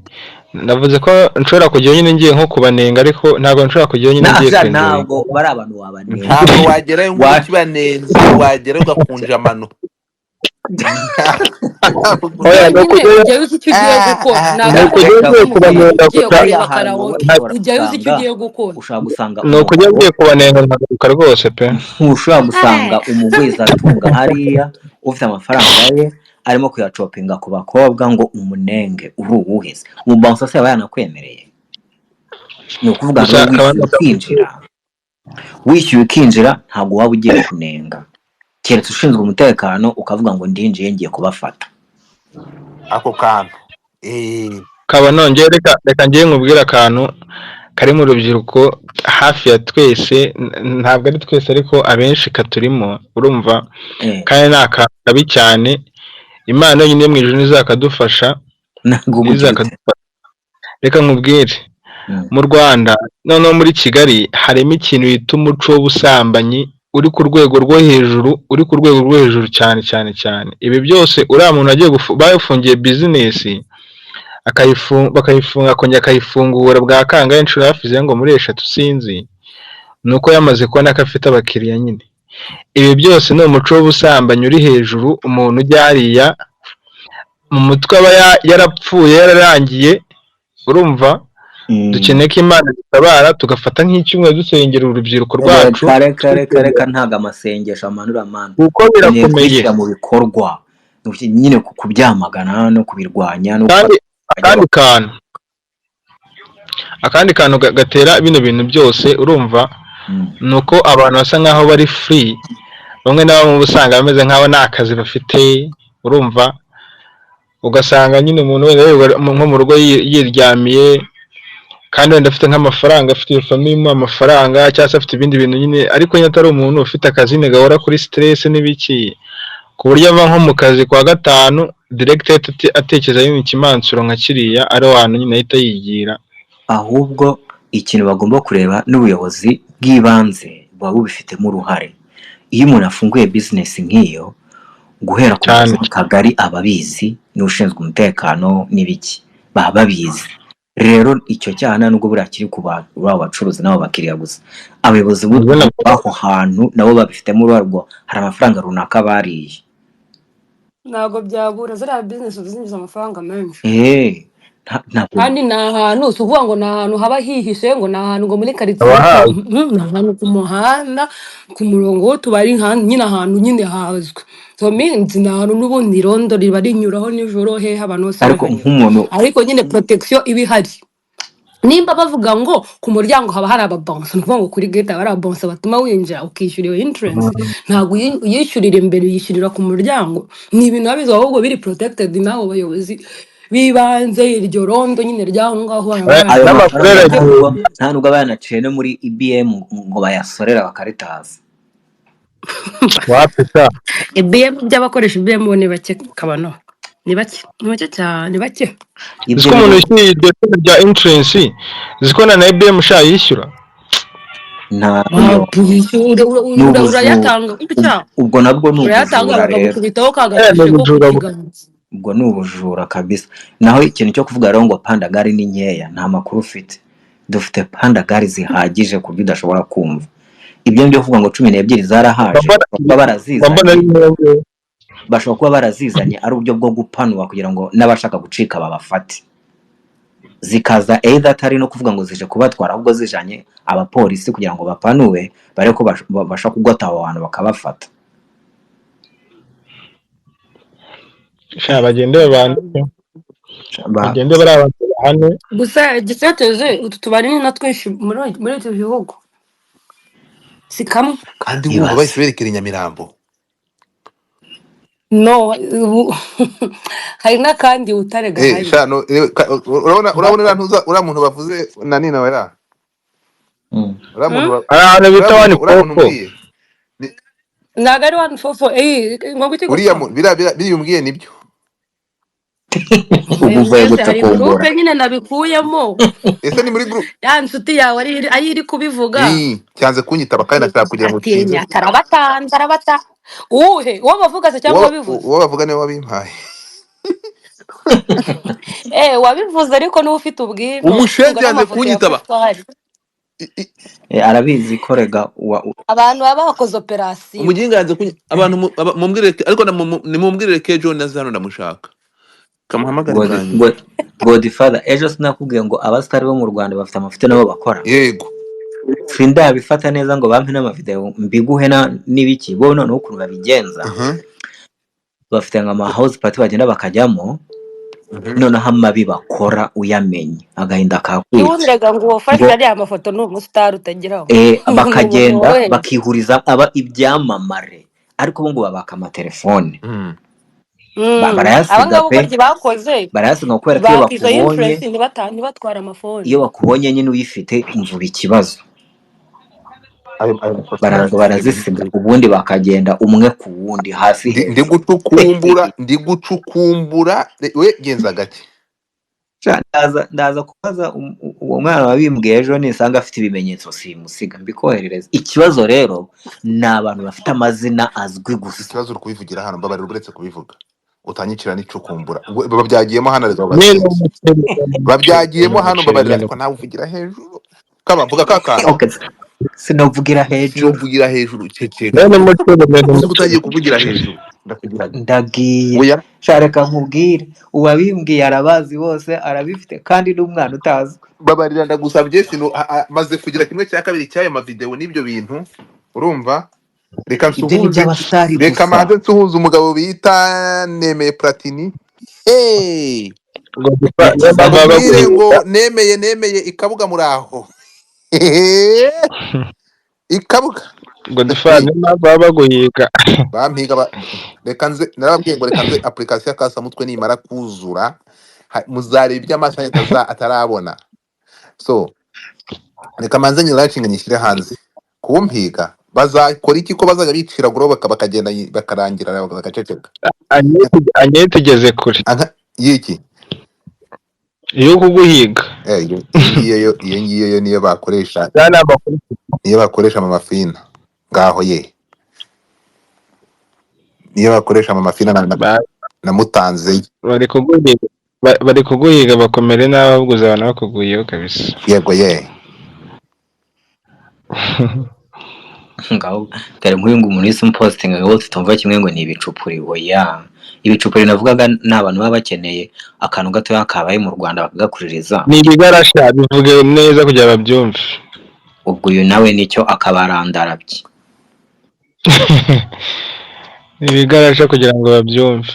Navuze ko nshobora kujyayo nyine ngiye nko kubanenga, ariko ntabwo nshobora kujyayo nyine ngiye Ntabwo kwenjoyinga. Ntabwo bari abantu wabanenga. Ntabwo wagerayo ngo ukibanenze, wagerayo ugakunja amano. Oya, ni nyine ukujyayo ujyayo uzi icyo ugiye gukora, ntabwo ni ari ukujyayo ukuvuga ngiye ngo kubanenga ugiye gusa. Hariya kureba hantu wowe karaoke, ushobora ujyayo uzi icyo gusanga ugiye gukora. Ushobora gusanga Ni ukujya umugabo ngiye kubanenga nkagaruka rwose pe. Ntushobora gusanga umugwizatunga hariya ufite amafaranga ye arimo kuyacopinga ku bakobwa ngo umunenge uri uwuheze? Umubouncer se yaba yanakwemereye? Ni ukuvuga Gusa rero wishyuye Kabano ukinjira, wishyuye ukinjira, ntabwo waba ugiye kunenga, keretse ushinzwe umutekano ukavuga ngo ndinjiye ngiye kubafata. Ako kantu. Kabano, njyewe reka ngiye nkubwire akantu kari mu rubyiruko hafi ya twese, ntabwo ari twese ariko abenshi katurimo, urumva? Kandi ni akantu kabi cyane. Imana yonyine yo mu ijuru ntizakadufasha. Ntabwo ubugira ute? Ntizakadufasha. Reka nkubwire, mu Rwanda, noneho muri Kigali, harimo ikintu bita umuco w'ubusambanyi uri ku rwego rwo hejuru, uri ku rwego rwo hejuru cyane cyane cyane. Ibi byose, uriya muntu agiye bafungiye bizinesi, bakayifunga, akongera akayifungura bwa kangahe, inshuro hafi zirenga ngo muri eshatu sinzi, ni uko yamaze kubona ko afite abakiriya nyine. Ibi byose ni umuco w'ubusambanyi uri hejuru. Umuntu ujya hariya mu mutwe aba yarapfuye, yararangiye, urumva? Dukeneye ko Imana dutabara, tugafata nk'icyumweru dusengera urubyiruko rwacu. Reka reka reka reka, ntabwo amasengesho amanura amana. Kuko Dukeneye birakomeye. kubishyira mu bikorwa nyine, kubyamagana no kubirwanya no Kandi gufata akandi kantu gatera bino bintu byose, urumva, ni uko abantu basa nkaho bari free. Bamwe na bamwe uba usanga bameze nkaho nta kazi bafite, urumva? Ugasanga nyine umuntu wenda yirirwa nko mu rugo yiryamiye. Kandi wenda afite nk'amafaranga, afite iyo famille imuha amafaranga, cyangwa se afite ibindi bintu nyine, ariko nyine atari umuntu ufite akazi nyine gahora kuri stress n'ibiki, ku buryo ava nko mu kazi kwa gatanu direct ahita atekereza nyine ikimansuro nka kiriya, ari ahantu nyine ahita yigira. Ahubwo ikintu bagomba kureba n'ubuyobozi bw'ibanze buba bubifitemo uruhare. Iyo umuntu afunguye bizinesi nk'iyo, guhera ku Cyane. muyobozi w'akagari aba abizi, n'ushinzwe umutekano n'ibiki baba babizi. Rero icyo cyaha nta nubwo buriya kiri ku babo bacuruzi n'abo bakiriya gusa, abayobozi Ubona b'aho hantu nabo babifitemo uruhare, ubwo hari amafaranga runaka bariye. Ntabwo byabura, ziriya bizinesi zinjiza amafaranga menshi. Ntabwo Kandi ni ahantu, si ukuvuga ngo ni ahantu haba hihishe, ngo ni ahantu ngo muri karitsiye, haba hazwi. Ni ahantu ku muhanda, ku murongo w'utubari, nyine ahantu nyine hazwi. So means ni ahantu n'ubundi irondo riba rinyuraho nijoro, hehe, abantu bose Ariko bahanyura. nk'umuntu Ariko nyine protection iba ihari. Nimba bavuga ngo ku muryango haba hari ababouncer, ni ukuvuga ngo kuri gate haba hari ababouncer batuma winjira ukishyura iyo entrance. Ntabwo uyishyurira imbere, uyishyurira ku muryango. Ni ibintu biba bizwi, ahubwo biri protected n'abo bayobozi b'ibanze, iryo rondo nyine ry'aho ngaho baba Ayo bari. N'amakuru mafaranga nta aragiye. nubwo nta nubwo aba yanaciye no muri EBM ngo bayasorere bakaritaza. Wapi sha. EBM, by'abakoresha EBM bo ni bake kabano, ni bake, ni bake cyane, ni bake. Uzi Ibyo ko umuntu bintu wishyuye iryo shami rya entrance, uzi ko na EBM sha yishyura? Ntayo. Ntabwo Ni ubujura. Urayatanga gutya. Ubwo nabwo ni Urayatanga ubujura rero. bakagukubitaho ka Eh, ni gatushe ko ku ubujura kiganza. Ubwo ni ubujura kabisa. Naho ikintu cyo kuvuga rero ngo pandagari ni nkeya, nta makuru ufite. Dufite pandagari zihagije ku buryo udashobora kumva ibyo ngibyo. Kuvuga ngo 12 zarahaje, mbona bashobora kuba mbona barazizanye, ari nkeya. bashobora kuba barazizanye ari uburyo bwo gupanura kugira ngo n'abashaka gucika babafate. Zikaza either atari no kuvuga ngo zije kubatwara, ahubwo zijanye abapolisi kugira ngo bapanure barebe ko babasha kugota abo bantu bakabafata. Sha bagende babandike, bagende bari abantu bahane. Gusa igisekeje, utu tubari ni na twinshi muri iki gihugu, si kamwe. Kandi wumva Ibaze. bahise berekera i Nyamirambo. No, hari n'akandi Butare Eh, gahari. sha no, urabona uriya ntuza, uriya muntu bavuze na nina wera, uriya muntu Hari ahantu uriya bita muntu wani uriya muntu koko. umbwiye Ntabwo ari 144, ngo nguki uriya gusa. Biriya umbwiye nibyo. Ubu uvuye Mbese hari gucukumbura. gurupe nyine nabikuyemo. Ese ni muri group? Ya nshuti yawe ari iri kubivuga. Cyanze kunyitaba kandi nashaka kugira ngo Atinya nsinze. atarabatanze, arabata uwuhe, uwo bavuga se cyangwa Uwo wabivuze? Uwo bavuga niwe wabimpaye. Eh, wabivuze, ariko niwe ufite ubwino ngo Umushenzi yanze n'amafoto kunyitaba. yafashwe ahari. Arabizi ko rega Abantu baba bakoze operasiyo. Umuginga yanze abantu mumbwire, ariko nimumbwirire ke John aze hano, ndamushaka, kamuhamagare God, bwa nyuma. Godfather, ejo sinakubwiye ngo abasitari bo mu Rwanda bafite amafoto nabo bakora? Yego. Sindabifata neza ngo bampe n'amavideo mbiguhe n'ibiki. Bo noneho ukuntu babigenza, bafite nka ama house party bagenda bakajyamo, noneho amabi bakora uyamenye agahinda kakwica. Ntiwumviraga ngo uwafashe Ngo ariya mafoto ni umusitari utageraho, ni umuntu bakagenda woroheje. Bakihuriza aba ibyamamare, ariko bo ngo babaka amatelefone. Aba Barayasiga ngabo pe. uburyo bakoze, Barayasiga kubera ko iyo baka izo bakubonye interest, ntibatware amafoni. Iyo bakubonye nyine uyifite, umva ikibazo. Ayo mafoto Baraza narayasize. barazisiga, ubundi bakagenda umwe ku wundi hasi Ndi hejuru. gucukumbura, ndi gucukumbura, we genza gake. Sha, ndaza kubaza uwo mwana wabimbwiye ejo, nisanga afite ibimenyetso simusiga mbikoherereza. Ikibazo rero ni abantu bafite amazina azwi gusa. Ikibazo uri kubivugira hano, mbabarira, uretse kubivuga utanyicira n'icukumbura. Babyagiyemo hano ariko Nyine babatsinze. umuceri, Babyagiyemo hano. umuceri Mbabarira, nyine. ariko nawe uvugira hejuru kaba mvuga ka kantu. Okay, sinavugira hejuru. Sinuvugira hejuru, ceceka. None umuceri nyine. Uzi ko Umuceri. utagiye kuvugira hejuru, ndakugira nti Ndagiye. Oya. Sha, reka nkubwire, uwabimbwiye arabazi bose, arabifite, kandi n'umwana utazwi. Babarira, ndagusabye, sino maze kugira kimwe cya kabiri cy'ayo mavideo n'ibyo bintu, urumva? Reka Ibyo ni nsuhuze. iby'abasitari Reka gusa. manze nsuhuze umugabo bita Nemeye Platini. Hey! Godfather, niyo mpamvu baba Bamubwire ngo baguhiga. nemeye ikabuga muraho ikabuga. Godfather, niyo mpamvu baba baguhiga. Bampiga reka nze, narababwiye ngo reka nze application ya kasamutwe nimara kuzura, muzareba ibyo amaso yanyu atarabona. So reka manze nyiranshinga nyishyire hanze. Kumpiga bazakora iki ko bazajya bicira guro bakagenda bakarangira bagaceceka. Agnès igeze kure Yiki iyo kuguhiga. Iyo ngiyo yo, iyo ngiyo yo niyo bakoresha, Ya ni amakuru. niyo bakoresha mama Fina ngaho ye, niyo bakoresha mama Fina na mutanze. Bari kuguhiga, bari kuguhiga bakomere nabi, ahubwo uzabona bakuguyeho kabisa. Yego ye. Ngaho dore nk'uyu ngo umuntu wese umupositinga ngo tutumva kimwe ngo ni ibicupuri. Oya, ibicupuri navugaga ni abantu baba bakeneye akantu gatoya kabaye mu Rwanda bakagakuririza. Ni ibigarasha, bivuge neza kugira babyumve. Ubwo uyu nawe nicyo akabarandarabye. Ni ibigarasha kugira ngo babyumve.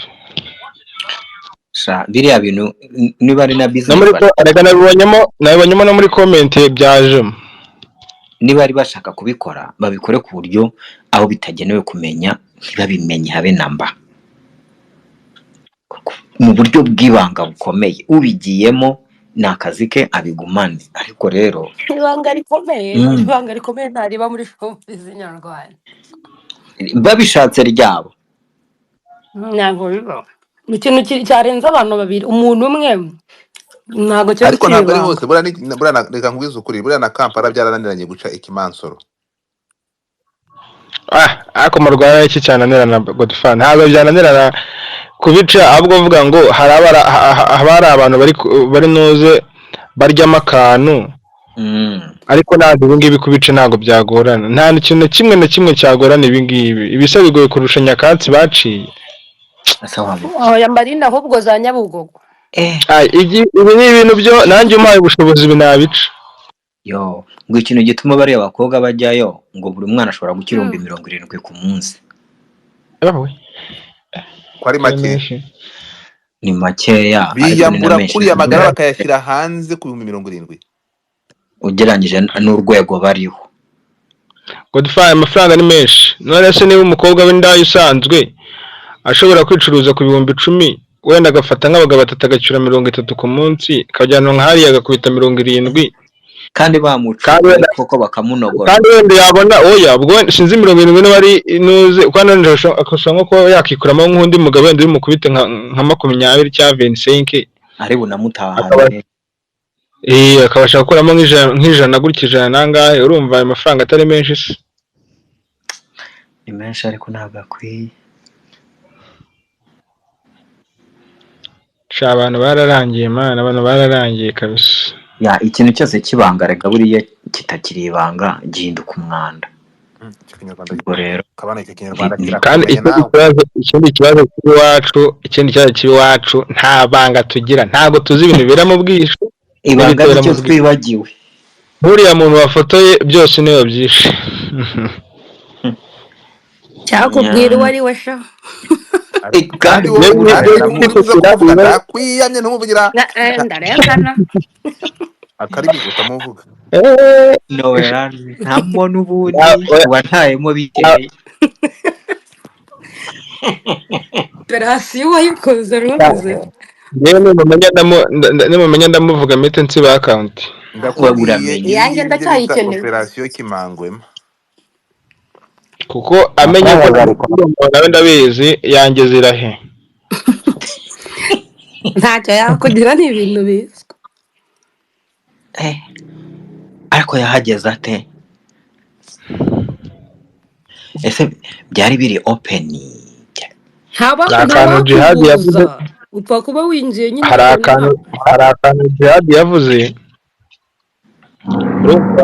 Sha biriya bintu niba ari na No business muri erega nabibonyemo no muri comment byajemo. Niba ari bashaka kubikora babikore ku buryo aho bitagenewe kumenya ntibabimenye habe namba, mu buryo bw'ibanga bukomeye. Ubigiyemo ni akazi ke abigumane, ariko rero ibanga rikomeye, ibanga rikomeye ntariba muri showbiz nyarwanda. Babishatse ryabo ntabwo bibaho. Ikintu cyarenze abantu babiri, umuntu umwe ntabwo kiba Ariko kikiri ntabwo ari ibanga. hose. Buriya reka nkubwize ukuri, buriya na Kampala byarananiranye guca ikimansoro. Ah, ariko mu Rwanda iki cyananirana Godfrey, ntabwo byananirana kubica, ahubwo uvuga ngo hari haba hari abantu bari nuze baryamo akantu. Ariko ntabwo ibi ngibi kubica ntabwo byagorana, nta kintu na kimwe na kimwe cyagorana ibi ngibi, ibisa bigoye kurusha nyakatsi baciye. Ese waba Oya Marina, ahubwo za Nyabugogo. Ibi ni ibintu byo nanjye umpaye ubushobozi ibi nabica. Yo, ngo ikintu gituma bariya bakobwa bajyayo, ngo buri mwana ashobora gukira 70,000 ku munsi. Yewe. Ko ari Ni make. menshi. Ni makeya, ariko ni na Biyambura menshi kuriya magara bakayashyira hanze ku 70,000. Ugereranyije n'urwego bariho. Godfrey, amafaranga ni menshi. None se niba umukobwa w'indaya usanzwe ashobora kwicuruza ku 10,000, wenda agafata nk'abagabo batatu agacyura 30 ku munsi, akajyana nka hariya agakubita 70. Kandi Kandi bamucukuye wenda koko bakamunogora. Kandi wenda yabona, oya, ubwo wenda sinzi 70 niba ari inuze, kuko nanone ashobora nko kuba yakikuramo nk'undi mugabo wenda uri mukubite nka 20 cyangwa 25. Ari bunamutahane. Akabasha gukuramo nk'ijana gutya, ijana nangahe, urumva ayo mafaranga atari menshi se? Ni menshi ariko ntabwo akwiye. Sha abantu bararangiye mana, abantu bararangiye kabisa. Ya, ikintu cyose kibanga rega buriya kitakiri ibanga gihinduka umwanda. Icyo kinyarwanda Ubwo rero kabana, icyo kinyarwanda Kandi kirakomeye ikindi nawe. kibazo, ikindi kibazo cy'iwacu, ikindi kibazo cy'iwacu, nta banga tugira, ntabwo tuzi ibintu bibera mu bwishu Ibanga n'ibitera nicyo mu bwishu. twibagiwe. Buriya muntu wafotoye byose niwe wabyishe. Cyakubwira uwo ari we sha. Ariko Kandi kandi wowe Yewe, uri yewe, ntumubuza yewe, kuvuga, yewe. ndakwiyamye ntumuvugira. Ndarengana. Akarimi utamuvuga. Noella ntamo n'ubundi wantayemo bikeye. Operasiyo wayikoze rwose. Yewe, nimumenya ndamuvuga mpite nsiba account. Ndakubwiye, Uramenye. ibi Iyanjye ngibi byo bita ndacyayikeneye. operasiyo Kimangwema. Kuko amenye ko Amafaranga ari nawe ndabizi yanjye zirahe. Ntacyo yakugira, ni ibintu bizwi. Ariko yahageze ate? Ese byari biri open? Ntaba Hari akantu Jihad yavuze, ntawakubuza, upfa kuba winjiye nyine hari ukabona. akantu, hari akantu Jihad yavuze, urumva,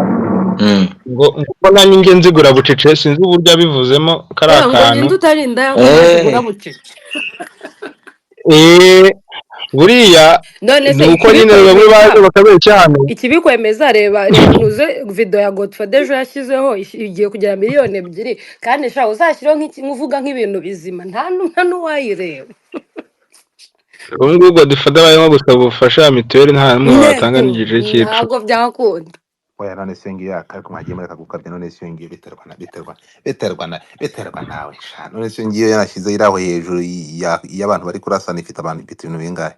ngo ngo nanjye njye nzigura bucece, sinzi uburyo abivuzemo kari Ngo akantu. ninde utarinda ngo nazigura bucece? Buriya None se ni uko nyine bamwe baje ikibikwemeza, bakabeshya hano. ikibikwemeza, reba reba ntuze video ya Godfather ejo yashyizeho igiye kugera 2 miliyoni, kandi sha uzashyireho nk'uvuga nk'ibintu bizima nta n'uwayireba. Ubu ngubu Godfather barimo gusaba ubufasha mituweli, nta n'umwe watanga n'igice cy'icumi. Ntabwo byakunda. Oya, none se ngiyo ariko mwagiye mureka gukabya. None se ngiyo biterwa na biterwa nawe sha. None se ngiyo yanashyize iraho hejuru y'abantu bari kurasana, ifite abantu, ifite ibintu bingahe?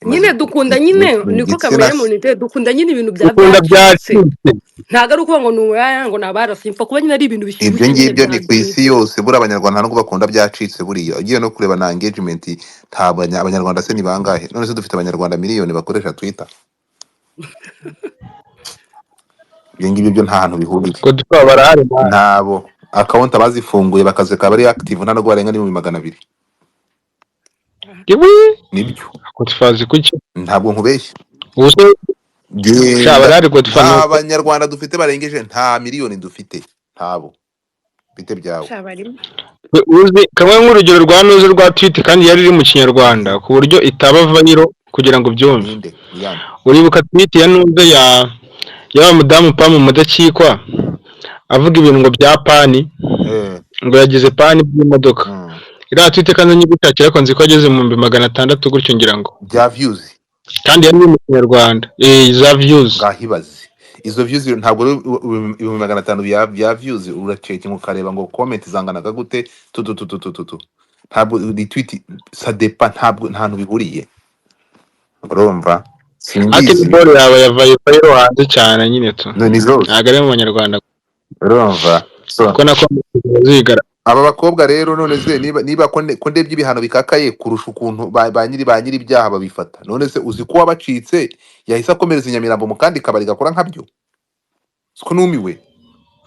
Imaze Nyine dukunda nyine mu niko gitsina kamere se muntu iteye, dukunda nyine ibintu bya Dukunda byacitse. byacitse. Ntabwo ari ukuvuga ngo ni uburaya ngo ni abarasi, mpfa kuba nyine ari ibintu Ibyo bishyushye nyine ngibyo ni ku isi byacitse. yose, buriya abanyarwanda ntabwo bakunda byacitse. Buriya ugiye no kureba na engagement, ntabwo abanyarwanda se ni bangahe? None se dufite abanyarwanda miliyoni bakoresha Twitter? Ibyo ngibyo byo nta hantu bihuriye. Godfather barahari man. Ntabo akawunti abazifunguye bakazikaba ari active nta nubwo barenga 200,000. Iwi Nibyo, Godfather kuki? ntabwo nkubeshya. Ubu se sha Genda, barahari Godfather nta nuko banyarwanda dufite barengeje, nta miliyoni dufite, ntabo bite byawe. Sha barimo. Uzi kamwe nk'urugero rwa nuze rwa tweet kandi yari iri mu kinyarwanda ku buryo itaba viral kugira ngo ubyumve. Ninde uyana? Uribuka tweet ya nuze ya ya wa mudamu Pamu Mudakikwa avuga ibintu ngo bya pani, ngo yagize pani by'imodoka. Iriya tweet kandi nyigushakira ariko nzi ko ageze mu 600,000 gutyo ngira ngo. Bya views. Kandi yari iri mu kinyarwanda. Za views. Ngahibaze izo views, ntabwo ari 500,000 bya views. Uracekinga ukareba ngo comment zanganaga gute, tu tu tu tu tu tu tu, ntabwo retweet ça dépend, ntabwo nta hantu bihuriye, urumva? Ati Simbizi. ball yawe yavaye viral hanze cyane nyine tu. No, ni zose. Ntabwo ari mu banyarwanda. Urumva, so Kuko nako zigara. Aba bakobwa rero none se niba ko ndebye ibihano bikakaye kurusha ukuntu ba nyiri ibyaha babifata, none se uzi ko wabacitse yahise akomereza i Nyamirambo mu kandi kabari gakora nkabyo? Siko numiwe.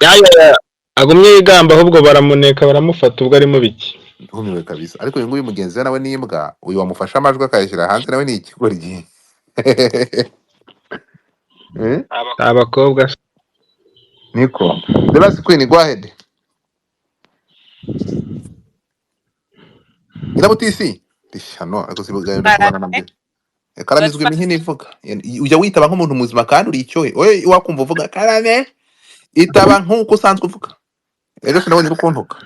Ya. Agumye yigamba ahubwo baramuneka baramufata ubwo arimo biki. Ntumiwe kabisa. Ariko uyu nguyu mugenzi we nawe ni imbwa, uyu wamufashe amajwi akayashyira hanze nawe ni ikigoryi. Eh? Abakobwa se. Niko the last queen, go ahead. Nyirabutisi rishano, ariko si bwawe ndi kubana Karame, nabyo. Karamizwa Godfather, imihini ivuga, ujya witaba nk'umuntu muzima kandi uri icyohe oye, wakumva uvuga karame, itaba nk'uko usanzwe uvuga. Rero sinabonye uri kuntuka.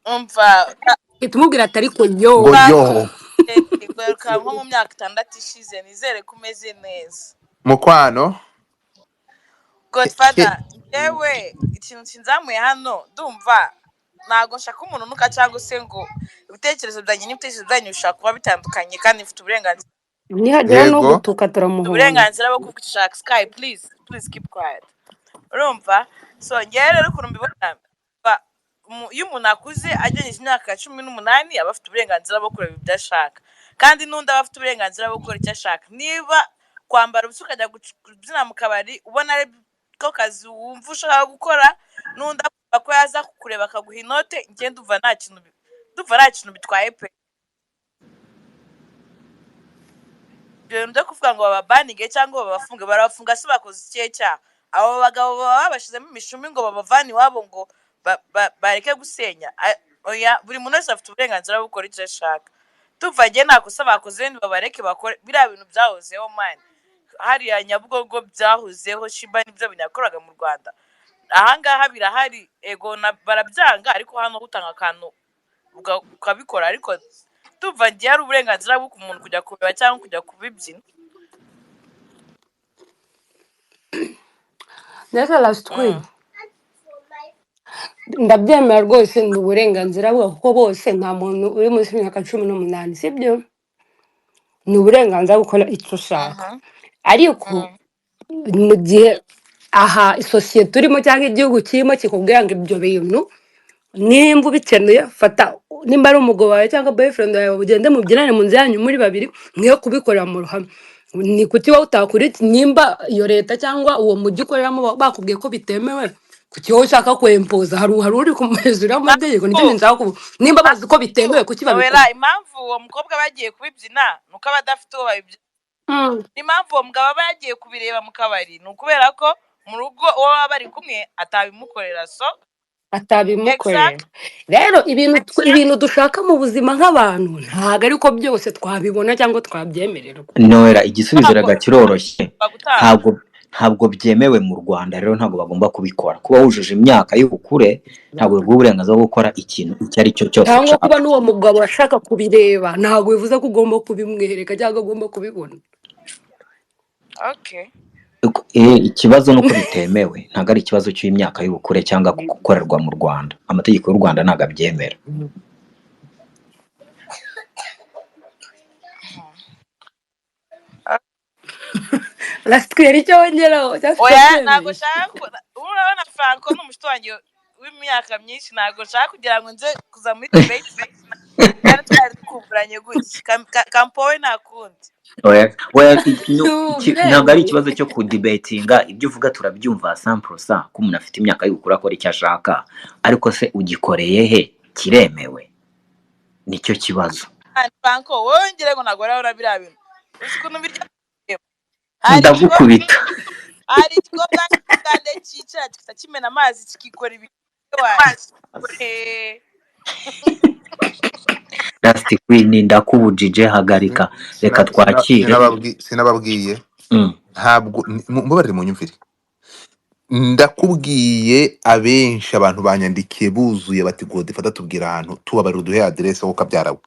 Umva Tumubwira ati ariko yo. Ngo yo. Garuka nko mu myaka 6 ishize, nizere ko umeze neza. Mukwano. Godfather, yewe ikintu kinzamuye hano ndumva ntabwo nshaka umuntu unuka cyangwa se ngo ibitekerezo byanjye n'ibitekerezo byanyu bishobora kuba bitandukanye kandi mfite uburenganzira. Nihagera no Yego. gutuka turamuhonda. Uburenganzira bwo kuvuga icyo ushaka. Sky, please, please keep quiet. Urumva, so ngewe rero ukuntu mbibona, iyo umuntu akuze agejeje imyaka 18 aba afite uburenganzira bwo kureba ibyo ashaka, kandi n'undi aba afite uburenganzira bwo gukora icyo ashaka. Niba kwambara ubusa ukajya kubyina mu kabari ubona ari ko kazi wumva ushaka gukora, n'undi akumva ko yaza kukureba akaguha inote, njye ndumva nta kintu ndumva nta kintu bitwaye pe. Ibyo bintu byo kuvuga ngo bababanige cyangwa babafunge, barabafunga se bakoze ikihe cyaha? Abo bagabo baba babashizemo imishumi ngo babavane iwabo ngo bareke gusenya. Oya, buri muntu wese afite uburenganzira bwo gukora icyo ashaka. Tuva njye nta kosa bakoze, nibabareke bakore. Biriya bintu byahozeho mani, hariya Nyabugogo byahozeho, Shiba nibyo binakoraga mu Rwanda, ahangaha birahari. Ego barabyanga, ariko hano utanga akantu ukabikora, ariko tuva njye hari uburenganzira bwo umuntu kujya kureba cyangwa kujya kubibyina. Neza last queen. Ndabyemera rwose, ni uburenganzira bwe kuko bose nta muntu uri munsi y'imyaka 18, sibyo? Ni uburenganzira bwo gukora icyo ushaka. Ariko mu gihe aha isosiyete urimo cyangwa igihugu kirimo kikubwira ngo ibyo bintu nimba ubikeneye, fata nimba ari umugabo wawe cyangwa boyfriend wawe ugende mubyinane mu nzu yanyu muri babiri, mwe kubikorera mu ruhame. Ni kuki wowe utakora iki? Nimba iyo leta cyangwa uwo mujyi ukoreramo bakubwiye ko bitemewe, kuki wowe ushaka kwempoza? Hari uri hejuru y'amategeko? Nicyo Impamvu nshaka kuvuga. Nimba bazi ko bitemewe, kuki babikora? Noella, impamvu uwo mukobwa aba yagiye kubibyina ni uko aba adafite uwo babibyina. Impamvu uwo mugabo aba yagiye kubireba mu kabari ni ukubera ko mu rugo uwo baba bari kumwe atabimukorera, so Atabimukorera. Exactly. Rero ibintu dushaka mu buzima nk'abantu ntabwo ariko byose twabibona cyangwa twabyemererwa. Noella, igisubizo Ntabwo rega kiroroshye. bagutanga. Ntabwo byemewe mu Rwanda, rero ntabwo bagomba kubikora. Kuba wujuje imyaka y'ubukure ntabwo biguha uburenganzira bwo gukora ikintu icyo ari cyo cyose Cyangwa ushaka. kuba n'uwo mugabo ashaka kubireba ntabwo bivuze ko ugomba kubimwereka cyangwa agomba kubibona. Okay. Ikibazo ni uko bitemewe, ntabwo ari ikibazo cy'imyaka y'ubukure cyangwa gukorerwa mu Rwanda. Amategeko y'u Rwanda ntabwo abyemera. Lasitwera icyo wongeraho cyangwa Oya, ntabwo turabyemeye. nshaka urabona Franco ni umushuti wanjye w'imyaka myinshi, ntabwo nshaka kugira ngo nze kuza muri debate kandi twari dukumburanye gutya. Kampowe nta kundi. Oya, oya, ntabwo ari ikibazo cyo kudibetinga, ibyo uvuga turabyumva 100% ko umuntu afite imyaka y'ubukure akora icyo ashaka, ariko se ugikoreye he, kiremewe? Nicyo kibazo. Franco, wowe ngira ngo ntabwo urabona biriya bintu, uzi ukuntu birya. Hari igikorwa, Ndagukubita. hari igikorwa cy'Uganda cyicara kigahita kimena amazi kikikora ibintu wanjye. Last Queen, ndakubujije, hagarika, reka twakire. Sinababwiye. Ntabwo mubabarire munyumvire, ndakubwiye abenshi abantu banyandikiye buzuye bati Godfather tubwira ahantu, tubabarira uduhe aderese wowe ukabyara we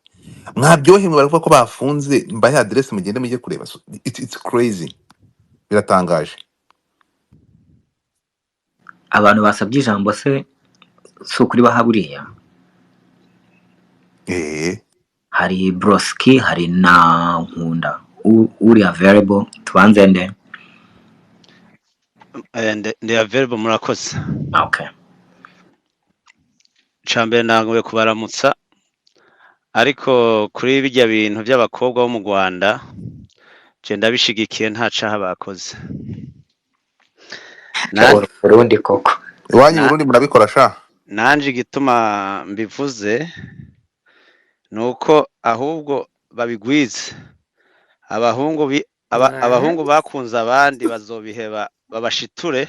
mwabyohemwe, baravuga ko bafunze, mbahe aderese mugende mujye kureba. So, it's crazy, biratangaje. Abantu basabye ijambo se si ukuri baha buriya? Hari Broski, hari na Nkunda. Uri available tubanze nde? Ndi available, murakoze. Okay. Icambere ntanguye kubaramutsa, ariko kuri bijya bintu by'abakobwa bo mu Rwanda, je ndabishigikiye, nta caha bakoze. Burundi koko. Iwanyu i Burundi murabikora sha? Nanje igituma mbivuze nuko ahubwo babigwize abahungu abahungu bakunze abandi bazobiheba, babashiture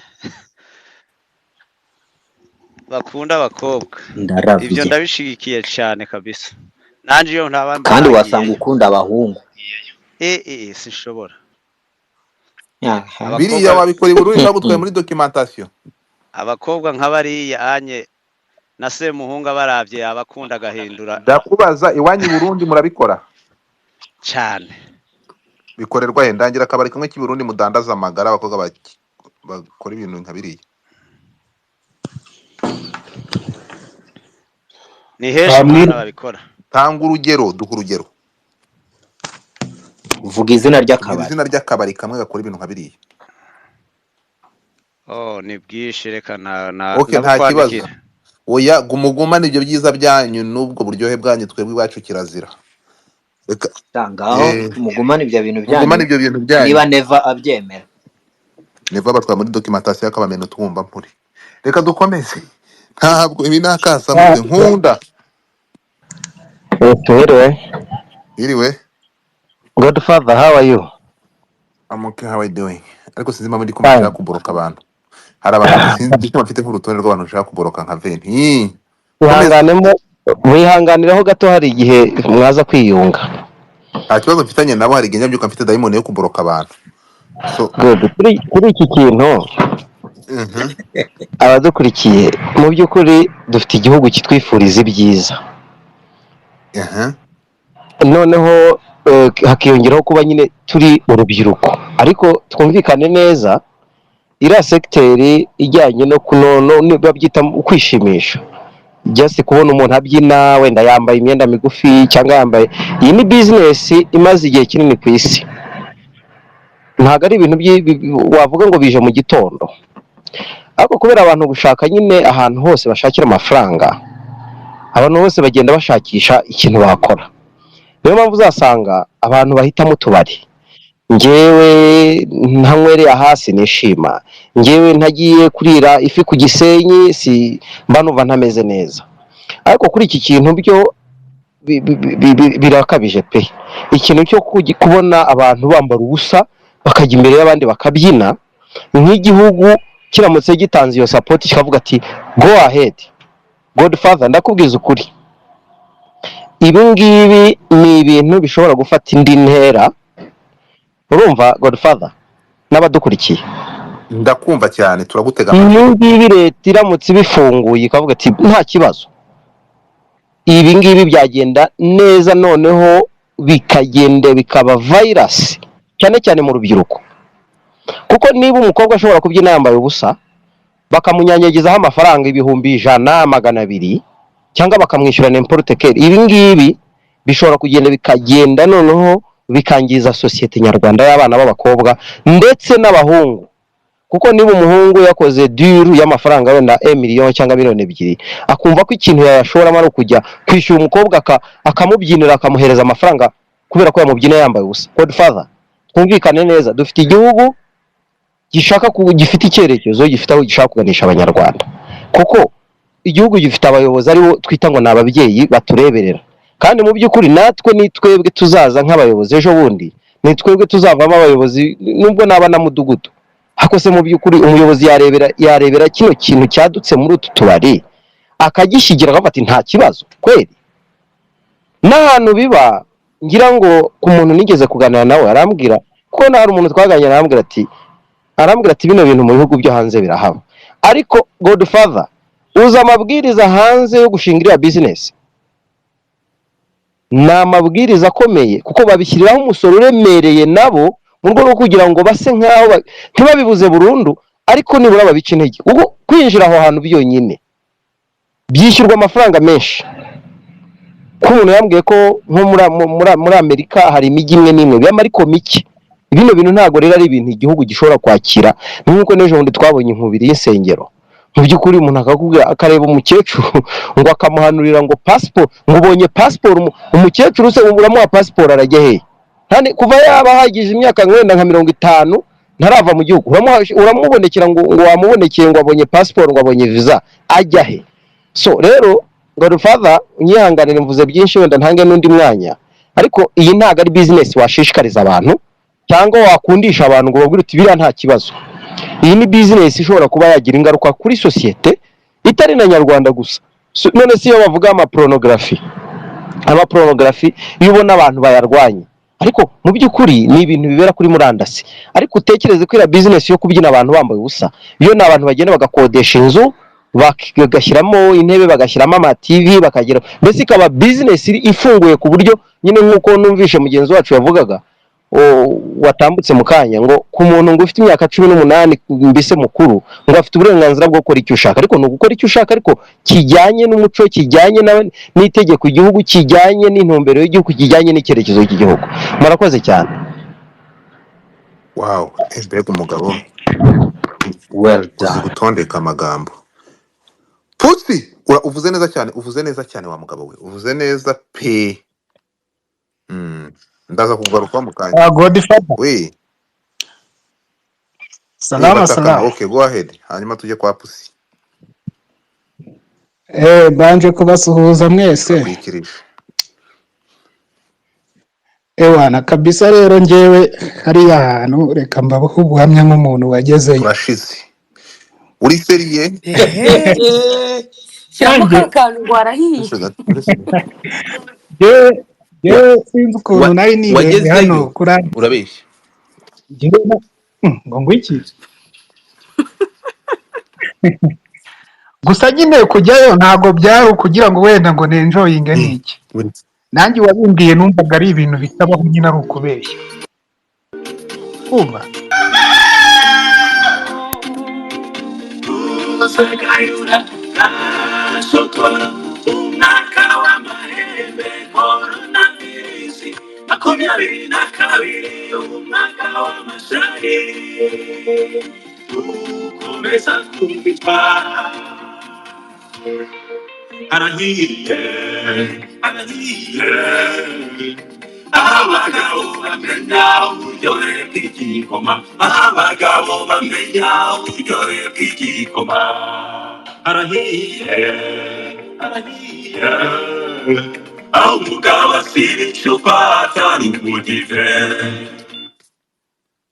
bakunda abakobwa. Ivyo Ndaravye. ndabishigikiye cane kabisa, nanje iyo ntaba Kandi wasanga mbagiyeyo. ukunda abahungu. Sinshobora. Aha. Biriya Abakobwa wabikora i Burundi bagutwaye muri documentation. Abakobwa nka bariya anye na Semuhungu abaravye yabakunda agahindura. Ndakubaza, iwanyu i Burundi murabikora? Cane. Bikorerwa he? Ndangira akabari kamwe k'i Burundi mudandaza amagara, abakobwa bakora ibintu nka biriya. Ni henshi mwana babikora. Tanga urugero, duha urugero. Vuga izina Tubwira ry'akabari. izina ry'akabari kamwe gakora ibintu nka biriya. Oh, ni bwinshi, reka na Okay, nta kibazo. ndabukwandikira. Oya, gumugumane ibyo byiza byanyu n'ubwo buryohe bwanyu, twebwe iwacu kirazira. Reka Ngaho mugumane ibyo bintu mugumane byanyu. ibyo bintu byanyu. Niba Neva abyemera. Neva batwara muri documentation y'akabameno twumva mpuri. Reka dukomeze. Ntabwo ibi nakasamutwe nkunda. Twiriwe. Iriwe. Godfather, how are you? I'm okay, how are you doing? Ariko sinzi impamvu ndi kumva nshaka Fine. kuboroka abantu. Hari abantu sinzi icyo bafite nk'urutonde rw'abantu nshaka kuboroka nka veni. Komeza. Wihanganemo, wihanganireho gato, hari igihe mwaza kwiyunga. Nta kibazo mfitanye nabo, hari igihe njya mfite dayimoni yo kuboroka abantu. So, Good. Kuri iki kintu abadukurikiye, mu by'ukuri dufite igihugu kitwifuriza ibyiza. Noneho hakiyongeraho kuba nyine turi urubyiruko, ariko twumvikane neza, iriya segiteri ijyanye no kunono babyita kwishimisha, just kubona umuntu abyina wenda yambaye imyenda migufi cyangwa yambaye, iyi ni bizinesi imaze igihe kinini ku isi, ntabwo ari ibintu wavuga ngo bije mu gitondo, ariko kubera abantu gushaka nyine ahantu hose bashakira amafaranga, abantu bose bagenda bashakisha ikintu bakora. Niyo mpamvu uzasanga abantu bahitamo utubari. Njyewe ntanywereye hasi nishima, njyewe ntagiye kurira ifi ku Gisenyi si mba numva ntameze neza. Ariko kuri iki kintu byo birakabije pe. Ikintu cyo kubona abantu bambara ubusa bakajya imbere y'abandi bakabyina, nk'igihugu kiramutse gitanze iyo support kikavuga ati go ahead Godfather, ndakubwiza ukuri, ibi ngibi ni ibintu bishobora gufata indi ntera. Urumva Godfather n'abadukurikiye? Ndakumva cyane, turagutega Ibi amatwi. ngibi leta iramutse ibifunguye ikavuga ati nta kibazo, ibi ngibi byagenda neza, noneho bikagenda bikaba virus cyane cyane mu rubyiruko, kuko niba umukobwa ashobora kubyina yambaye ubusa bakamunyanyagizaho amafaranga 100,000, 200, cyangwa bakamwishyura n'importe quel, ibi ngibi bishobora kugenda bikagenda noneho bikangiza sosiyete nyarwanda y'abana b'abakobwa ndetse n'abahungu. Kuko niba umuhungu yakoze duru y'amafaranga wenda miliyoni cyangwa miliyoni 2, akumva ko ikintu yayashoramo ari ukujya kwishyura umukobwa akamubyinira, akamuhereza amafaranga kubera ko yamubyina yambaye ubusa. Godfather, twumvikane neza, dufite igihugu gifite icyerekezo, gifite aho gishaka kuganisha Abanyarwanda, kuko igihugu gifite abayobozi aribo twita ngo ni ababyeyi batureberera. Kandi mu by'ukuri natwe ni twebwe tuzaza nk'abayobozi ejo bundi, ni twebwe tuzavamo abayobozi, nubwo naba na mudugudu. Ariko se mu by'ukuri umuyobozi yarebera kino kintu cyadutse muri utu tubari akagishyigikira, akavuga ati nta kibazo kweri? N'ahantu biba, ngira ngo ku muntu nigeze kuganira nawe arambwira ko hari umuntu twaganira, arambwira ati bino bintu mu bihugu byo hanze birahaba. Ariko Godfather, uzi amabwiriza hanze yo gushinga iriya business? Ni amabwiriza akomeye, kuko babishyiriraho umusoro uremereye nabo mu rwego rwo kugira ngo base nk'aho ntibabibuze burundu, ariko nibura babice intege, kuko kwinjira aho hantu byonyine byishyurwa amafaranga menshi. Ko umuntu yambwiye ko nko muri Amerika hari imijyi imwe n'imwe bibamo, ariko mike. Bino bintu ntabwo rero ari ibintu igihugu gishobora kwakira. Ni nk'uko n'ejo bundi twabonye inkubiri y'insengero. Mu by'ukuri umuntu akakubwira, akareba umukecuru ngo akamuhanurira ngo pasiporo, ngo ubonye pasiporo. Umukecuru se uramuha pasiporo arajya hehe? Kuva yaba ahagije imyaka wenda nka 50 ntarava mu gihugu, uramubonekera ngo wamubonekeye, ngo abonye pasiporo, ngo abonye visa, ajya he? So rero Godfather, unyihanganire mvuze byinshi, wenda ntange n'undi mwanya, ariko iyi ntabwo ari business washishikariza abantu cyangwa wakundisha abantu ngo babwire uti biriya nta kibazo. Iyi ni business ishobora kuba yagira ingaruka kuri sosiyete itari na nyarwanda gusa. None si iyo bavuga amapornography, iyo ubona abantu bayarwanya, ariko mu by'ukuri ni ibintu bibera kuri murandasi. Ariko utekereze ko iriya business yo kubyina abantu bambaye ubusa, iyo ni abantu bagenda bagakodesha inzu, bagashyiramo intebe, bagashyiramo ama TV, bakagira mbese ikaba business ifunguye, ku buryo nyine nk'uko numvishe mugenzi wacu yavugaga watambutse mu kanya, ngo ku muntu ngo ufite imyaka 18, mbese mukuru, ngo afite uburenganzira bwo gukora icyo ushaka. Ariko ni ugukora icyo ushaka ariko kijyanye n'umuco, kijyanye n'itegeko igihugu, kijyanye n'intumbero y'igihugu, kijyanye n'icyerekezo cy'igihugu. Murakoze cyane. Wow, mbega umugabo! Well Uzi done. gutondeka amagambo. Pusi, uvuze neza cyane, uvuze neza cyane wa mugabo we, uvuze neza pe. Ndaza kugaruka mu kanya. Ah, Godfather. We Salama. Batakana. Salama. Okay, go ahead, hanyuma tujye kwa Pusi. Mbanje kubasuhuza mwese. Turakwikirije. Ewana kabisa, rero njyewe hariya hantu reka mbabaho ubuhamya nk'umuntu wagezeyo. Turashize, uri sérieux? Ehe, shyiramo Nanjye ka kantu ngo warahiye. Uretse gato, uretse gato. Njyewe sinzi ukuntu nari nibereye hano Wagezeyo? kuri Urabeshya. njyewe ngo iki gusa nyine kujyayo ntabwo byari ukugira ngo wenda ngo nenjoyinge n'iki. Uretse. Nanjye uwabimbwiye numvaga ari ibintu bitabaho nyine, ari ukubeshya, kumva.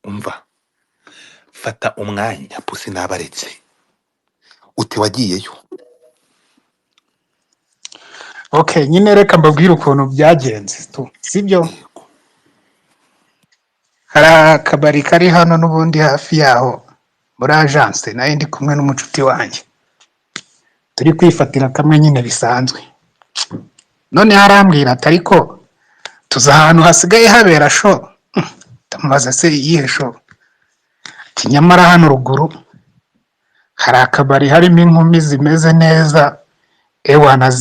Umva, fata umwanya Pusi, nabaretse uti wagiyeyo. Okay, nyine reka mbabwire ukuntu byagenze tu, sibyo? Yego. Hari akabari kari hano n'ubundi hafi yaho muri agence, nayo ndi kumwe n'umucuti wanjye, turi kwifatira kamwe nyine bisanzwe. None arambwira ati ariko tuzi ahantu hasigaye habera show. Ndamubaza se iyihe show? Ati nyamara hano ruguru hari akabari harimo inkumi zimeze neza, ewana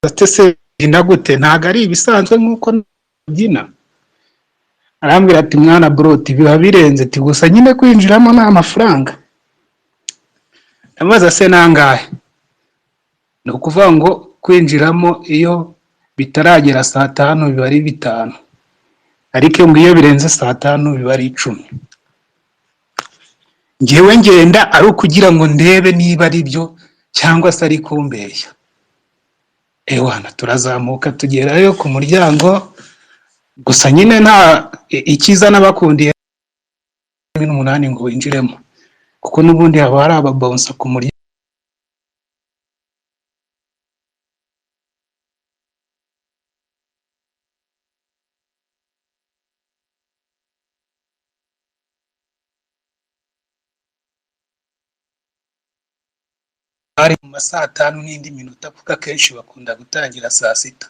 ate se Byina gute? Ntabwo ari ibisanzwe nk'uko byina. Arambwira ati mwana bro, biba birenze, ati gusa nyine kwinjiramo ni amafaranga. Ndamubaza se nangahe? Ni ukuvuga ngo kwinjiramo iyo bitaragera saa 5 biba ari 5, ariko iyo ngiyo birenze saa 5 biba ari 10. Ngewe ngenda ari ukugira ngo ndebe niba ari byo cyangwa se ari kumbeshya. Ewana turazamuka tugerayo ku muryango, gusa nyine nta icyiza n'abakundiye 18 ngo winjiremo, kuko n'ubundi haba hari ababonsa ku muryango. Hari mu ma saa 5 n'indi minota, kuko akenshi bakunda gutangira saa 6.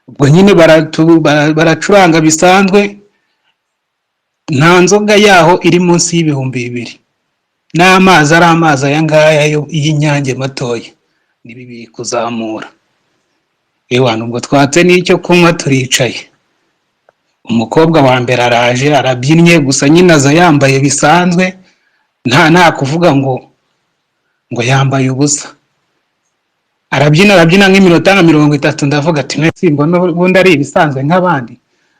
Ubwo nyine baracuranga bisanzwe, nta nzoga yaho iri munsi y'2000, n'amazi ari amazi aya ngaya y'Inyange matoya, ni 2000 kuzamura. Ewana ubwo twatse n'icyo kunywa turicaye. Umukobwa wa mbere araje arabyinnye, gusa nyine aza yambaye bisanzwe, nta kuvuga ngo yambaye ubusa. Arabyina arabyina nk'iminota nka 30, ndavuga ati mwese mbona ubundi ari ibisanzwe nk'abandi.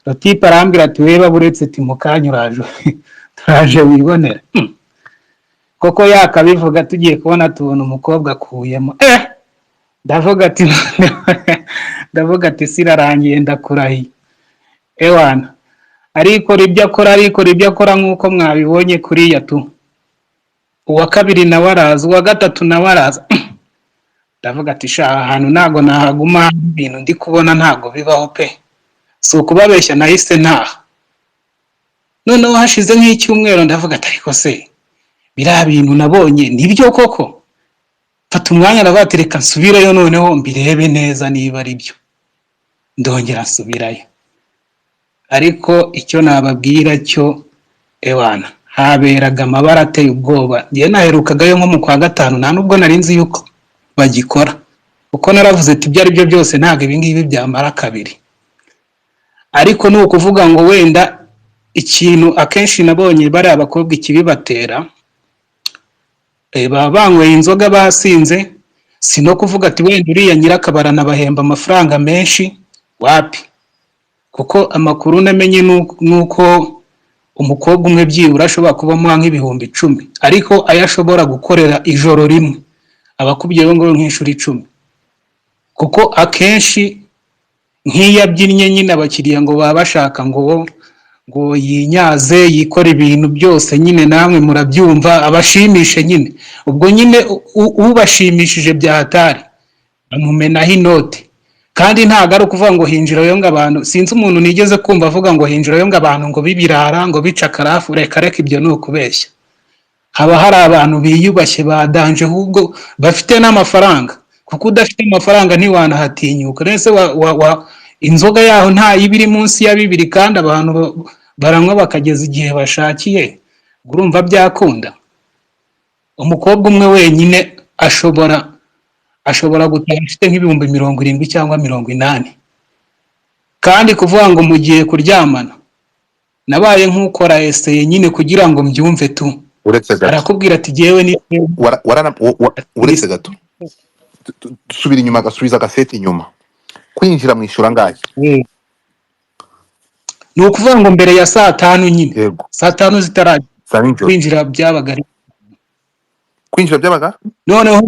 Rotipe arambwira ati weba buretse ati mu kanya uraje turaje wibonera. Koko yakabivuga, tugiye kubona tubona umukobwa akuyemo. Ndavuga ati ndavuga ati sirarangiye ndakurahiye. Ewana arikora ibyo akora, arikora ibyo akora nk'uko mwabibonye kuriya tu. Uwa kabiri nawe araza, uwa gatatu nawe araza. Ndavuga ati sha aha hantu ntago nahaguma, ibintu ndi kubona ntago bibaho pe. Si ukubabeshya nahise ntaha. Noneho hashize nk'icyumweru ndavuga ati ariko se biriya bintu nabonye nibyo koko? Mfata umwanya ndavuga ati reka nsubireyo noneho mbirebe neza niba ari byo. Ndongera nsubirayo. Ariko icyo nababwira cyo ewana haberaga amabara ateye ubwoba. Njye naherukagayo nko mu kwa 5, nta nubwo nari nzi yuko bagikora, kuko naravuze ati ibyo ari byo byose ntabwo ibi ngibi byamara kabiri. Ariko ni ukuvuga ngo wenda ikintu akenshi nabonye bariya abakobwa ikibibatera, baba banyweye inzoga basinze, si no kuvuga ati wenda uriya nyirakabara anabahemba amafaranga menshi, wapi. Kuko amakuru namenye nuko umukobwa umwe byibura ashobora kuba amuha nk'ibihumbi 10, ariko ayo ashobora gukorera ijoro rimwe aba akubyeho ngo nk'inshuro 10. Kuko akenshi nk'iyo abyinnye nyine abakiriya ngo baba bashaka ngo yinyaze yikore ibintu byose nyine, namwe murabyumva, abashimishe nyine. Ubwo nyine ubashimishije bya hatari bamumenaho inote. Kandi ntabwo ari ukuvuga ngo hinjirayo ngo abantu, sinzi umuntu nigeze kumva avuga ngo hinjirayo ngo abantu ngo bibirara ngo bica karafu, reka reka ibyo ni ukubeshya. Haba hari abantu biyubashye badanje ahubwo bafite n'amafaranga, kuko udafite amafaranga ntiwanahatinyuka. Nese inzoga yaho nta iba iri munsi ya 2, kandi abantu baranywa bakageza igihe bashakiye, urumva byakunda? Umukobwa umwe wenyine ashobora gutaha afite nk'ibihumbi 70 cyangwa 80. Kandi kuvuga ngo mugiye kuryamana, nabaye nk'ukora eseye nyine kugira ngo mbyumve tu. Uretse gato Arakubwira ati jyewe ni uretse gato subira inyuma, gasubiza agaseti inyuma. Kwinjira mwishyura angahe? Ni ukuvuga ngo mbere ya saa 5 nyine, Yego, saa 5 zitaragera saa nijoro kwinjira byabaga ari kwinjira byabaga noneho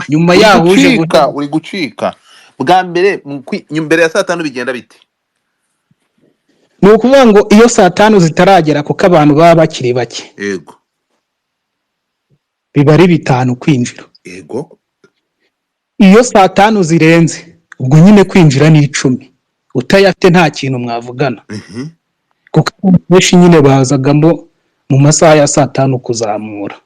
nyuma uri yaho uje gucika, uri gucika bwa mbere mbere ya saa 5 bigenda bite? Ni ukuvuga ngo iyo saa 5 zitaragera, kuko abantu baba bakiri bake, Yego, biba ari 5 kwinjira. Yego. Iyo saa 5 zirenze ubwo nyine kwinjira ni 10, utayafite nta kintu mwavugana. Kuko abantu benshi nyine bazagamo mu masaha ya saa 5 kuzamura.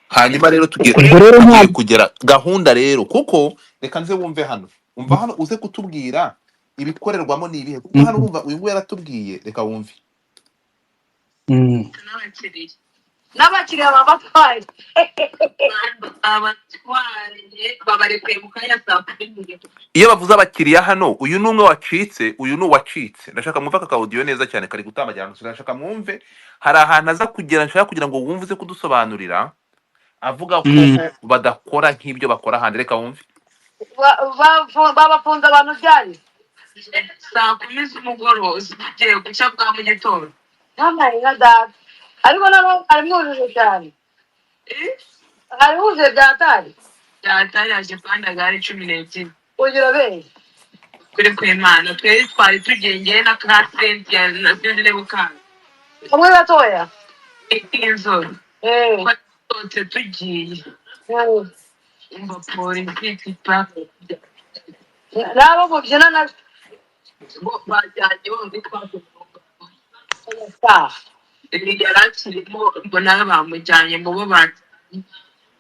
Hanyuma rero tugiye Ubwo rero tugiye nta kugera gahunda rero, kuko reka nze wumve hano, umva hano uze kutubwira ibikorerwamo ni ibihe, kuko hano urumva uyu nguyu yaratubwiye, reka wumve. N'abakiriya. N'abakiriya babatwaye. Abatwaye babarekuye mu kanya saa 10. Iyo bavuze abakiriya hano, uyu ni umwe wacitse, uyu ni uwacitse. Ndashaka mwumve aka ka audio neza cyane, kari gutambagira. Ndashaka mwumve, hari ahantu aza kugera, nshaka kugira ngo wumve uze kudusobanurira, avuga ko badakora nk'ibyo bakora ahandi. Reka wumve. Babafunze abantu ryari? Saa 10 z'umugoroba, zigiye gucya bwa mu gitondo. Ntampaye nka data, ariko noneho hari mwujuje cyane. Eh? Hari huzuye byatari. Byatari yaje pandagari 12. Ugira benshi. Kuri kw'Imana, twari twari tugiye ngewe na ka Cynthia na sinzi niba ukazi. Kamwe gatoya. Inzobe. Eh. Twasohotse tugiye, umva, polisi itipa. N'abo mubyina na Bo bajyanye bombi twakoze. Ah. Yari akirimo, mbona bamujyanye mu bo bajyanye.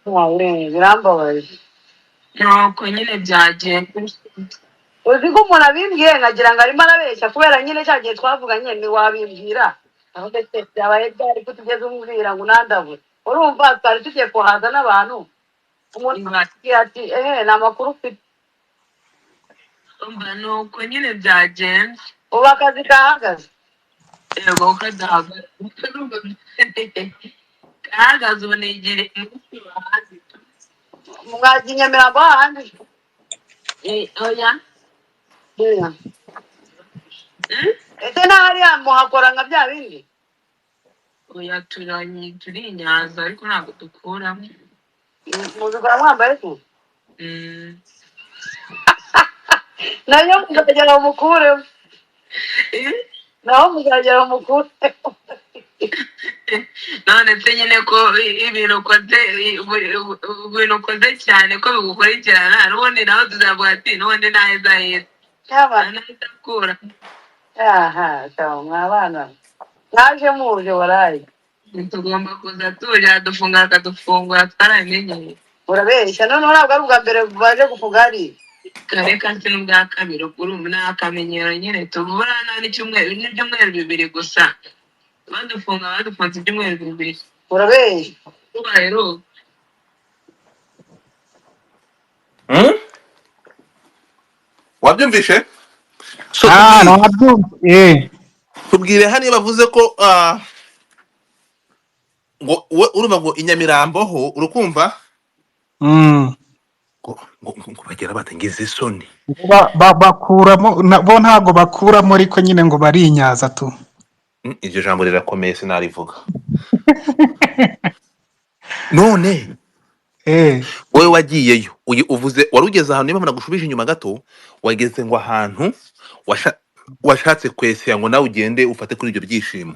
Wawe, birambabaje. Nuko nyine byagenze. Uzi ko umuntu abimbwiye nkagira ngo arimo arabeshya, kubera nyine cya gihe twavuganye ntiwabimbwira. Aho ndetse byabaye byari ko tugeze umbwira ngo unandabure, urumva twari tugiye kuhaza n'abantu, umuntu akubwira ati ehe, ni amakuru ufite. Umva, nuko nyine byagenze. Ubu akazi kahagaze. Yego, kadahagaze, kahagaze ubu nigiriye munsi bahandi. Mwajya i Nyamirambo hahandi? Eh, oya. Yeah. Mm? Ese n'ahariya muhakora nka bya bindi? Oya, turinyaza ariko ntabwo dukuramo. Mubikora mwambaye se? Mm. Nayo muzagera mukuremo. Eh? Naho muzagera mukuremo. None se nyine ko ibintu ukoze, ibintu ukoze cyane ko bigukurikirana, n'ubundi nawe tuzavuga ati n'ubundi naheza heza. Yaba. Naheza akura. Aha sawa, mwabana mwaje muje waraye. Tugomba kuza tuje, adufunga akadufungura, twarabimenyeye. Urabeshya, noneho ntabwo ari ubwa mbere baje gufunga hariya. Kare kasi n'ubwa kabiri, urumva ni akamenyero nyine. Tubura nta n'icyumweru, n'ibyumweru 2 gusa badufunga, badufunze ibyumweru 2. Urabeshya. Tubaheruka. Wabyumvishe? So Ah, tubwire. Nabyumva eh. Tubwire hano, iyo bavuze ko ngo we urumva ngo i Nyamirambo ho, urukumva ngo bagera batangiza isoni. Bakuramo bo ntago bakuramo, ariko nyine ngo barinyaza tu. Iryo jambo rirakomeye, sinarivuga none. Eh. Wowe wagiyeyo, uvuze wari ugeze ahantu, niba nagushubije inyuma gato, wageze ngo ahantu washatse kwesera ngo nawe ugende ufate kuri ibyo byishimo.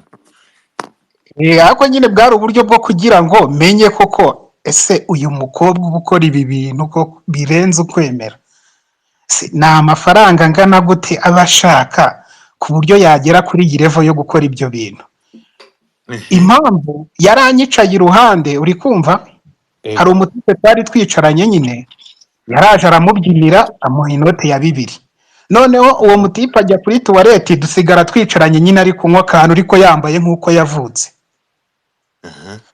Eh, ariko nyine bwari uburyo bwo kugira ngo menye koko ese uyu mukobwa uba ukora ibi bintu ko birenze ukwemera, ni amafaranga angana gute aba ashaka ku buryo yagera kuri iyi level yo gukora ibyo bintu? Impamvu yaranyicaye iruhande, uri kumva, hari umutipe twari twicaranye nyine, yaraje aramubyinira, amuha inote ya 2. Noneho uwo mutipe ajya kuri tuwareti, dusigara twicaranye nyine, ari kunywa akantu ariko yambaye nk'uko yavutse.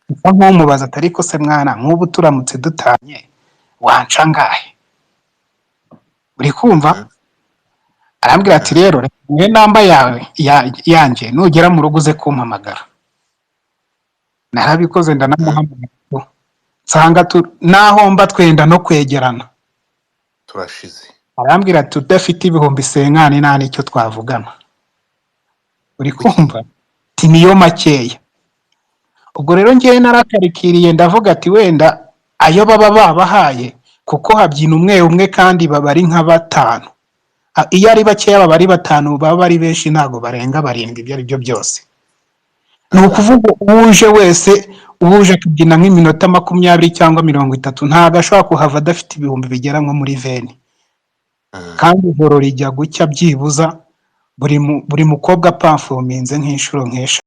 Nsa nk'umubaza ati ariko se mwana, nk'ubu turamutse dutanye wanca angahe? Uri kumva? Arambwira ati rero reka nguhe namba yawe yanjye, nugera mu rugo uze kumpamagara. Narabikoze, ndanamuhamagara, nsanga naho mba twenda no kwegerana. Turashize. Arambwira ati udafite 50,000 nta n'icyo twavugana. Uri Kuki? kumva? Ati niyo makeya. Ubwo rero ngewe narakarikiriye, ndavuga ati wenda ayo baba babahaye, kuko habyina umwe umwe kandi baba ari nka batanu. Iyo ari bakeya baba ari batanu, baba ari benshi ntabwo barenga 7. Ibyo ari byo byose ni ukuvuga uje wese, uje akabyina nk'iminota 20 cyangwa 30, ntabwo ashobora kuhava adafite ibihumbi bigera nko muri 20. Kandi ijoro rijya gucya byibuza buri mukobwa apafominze nk'inshuro nk'eshatu.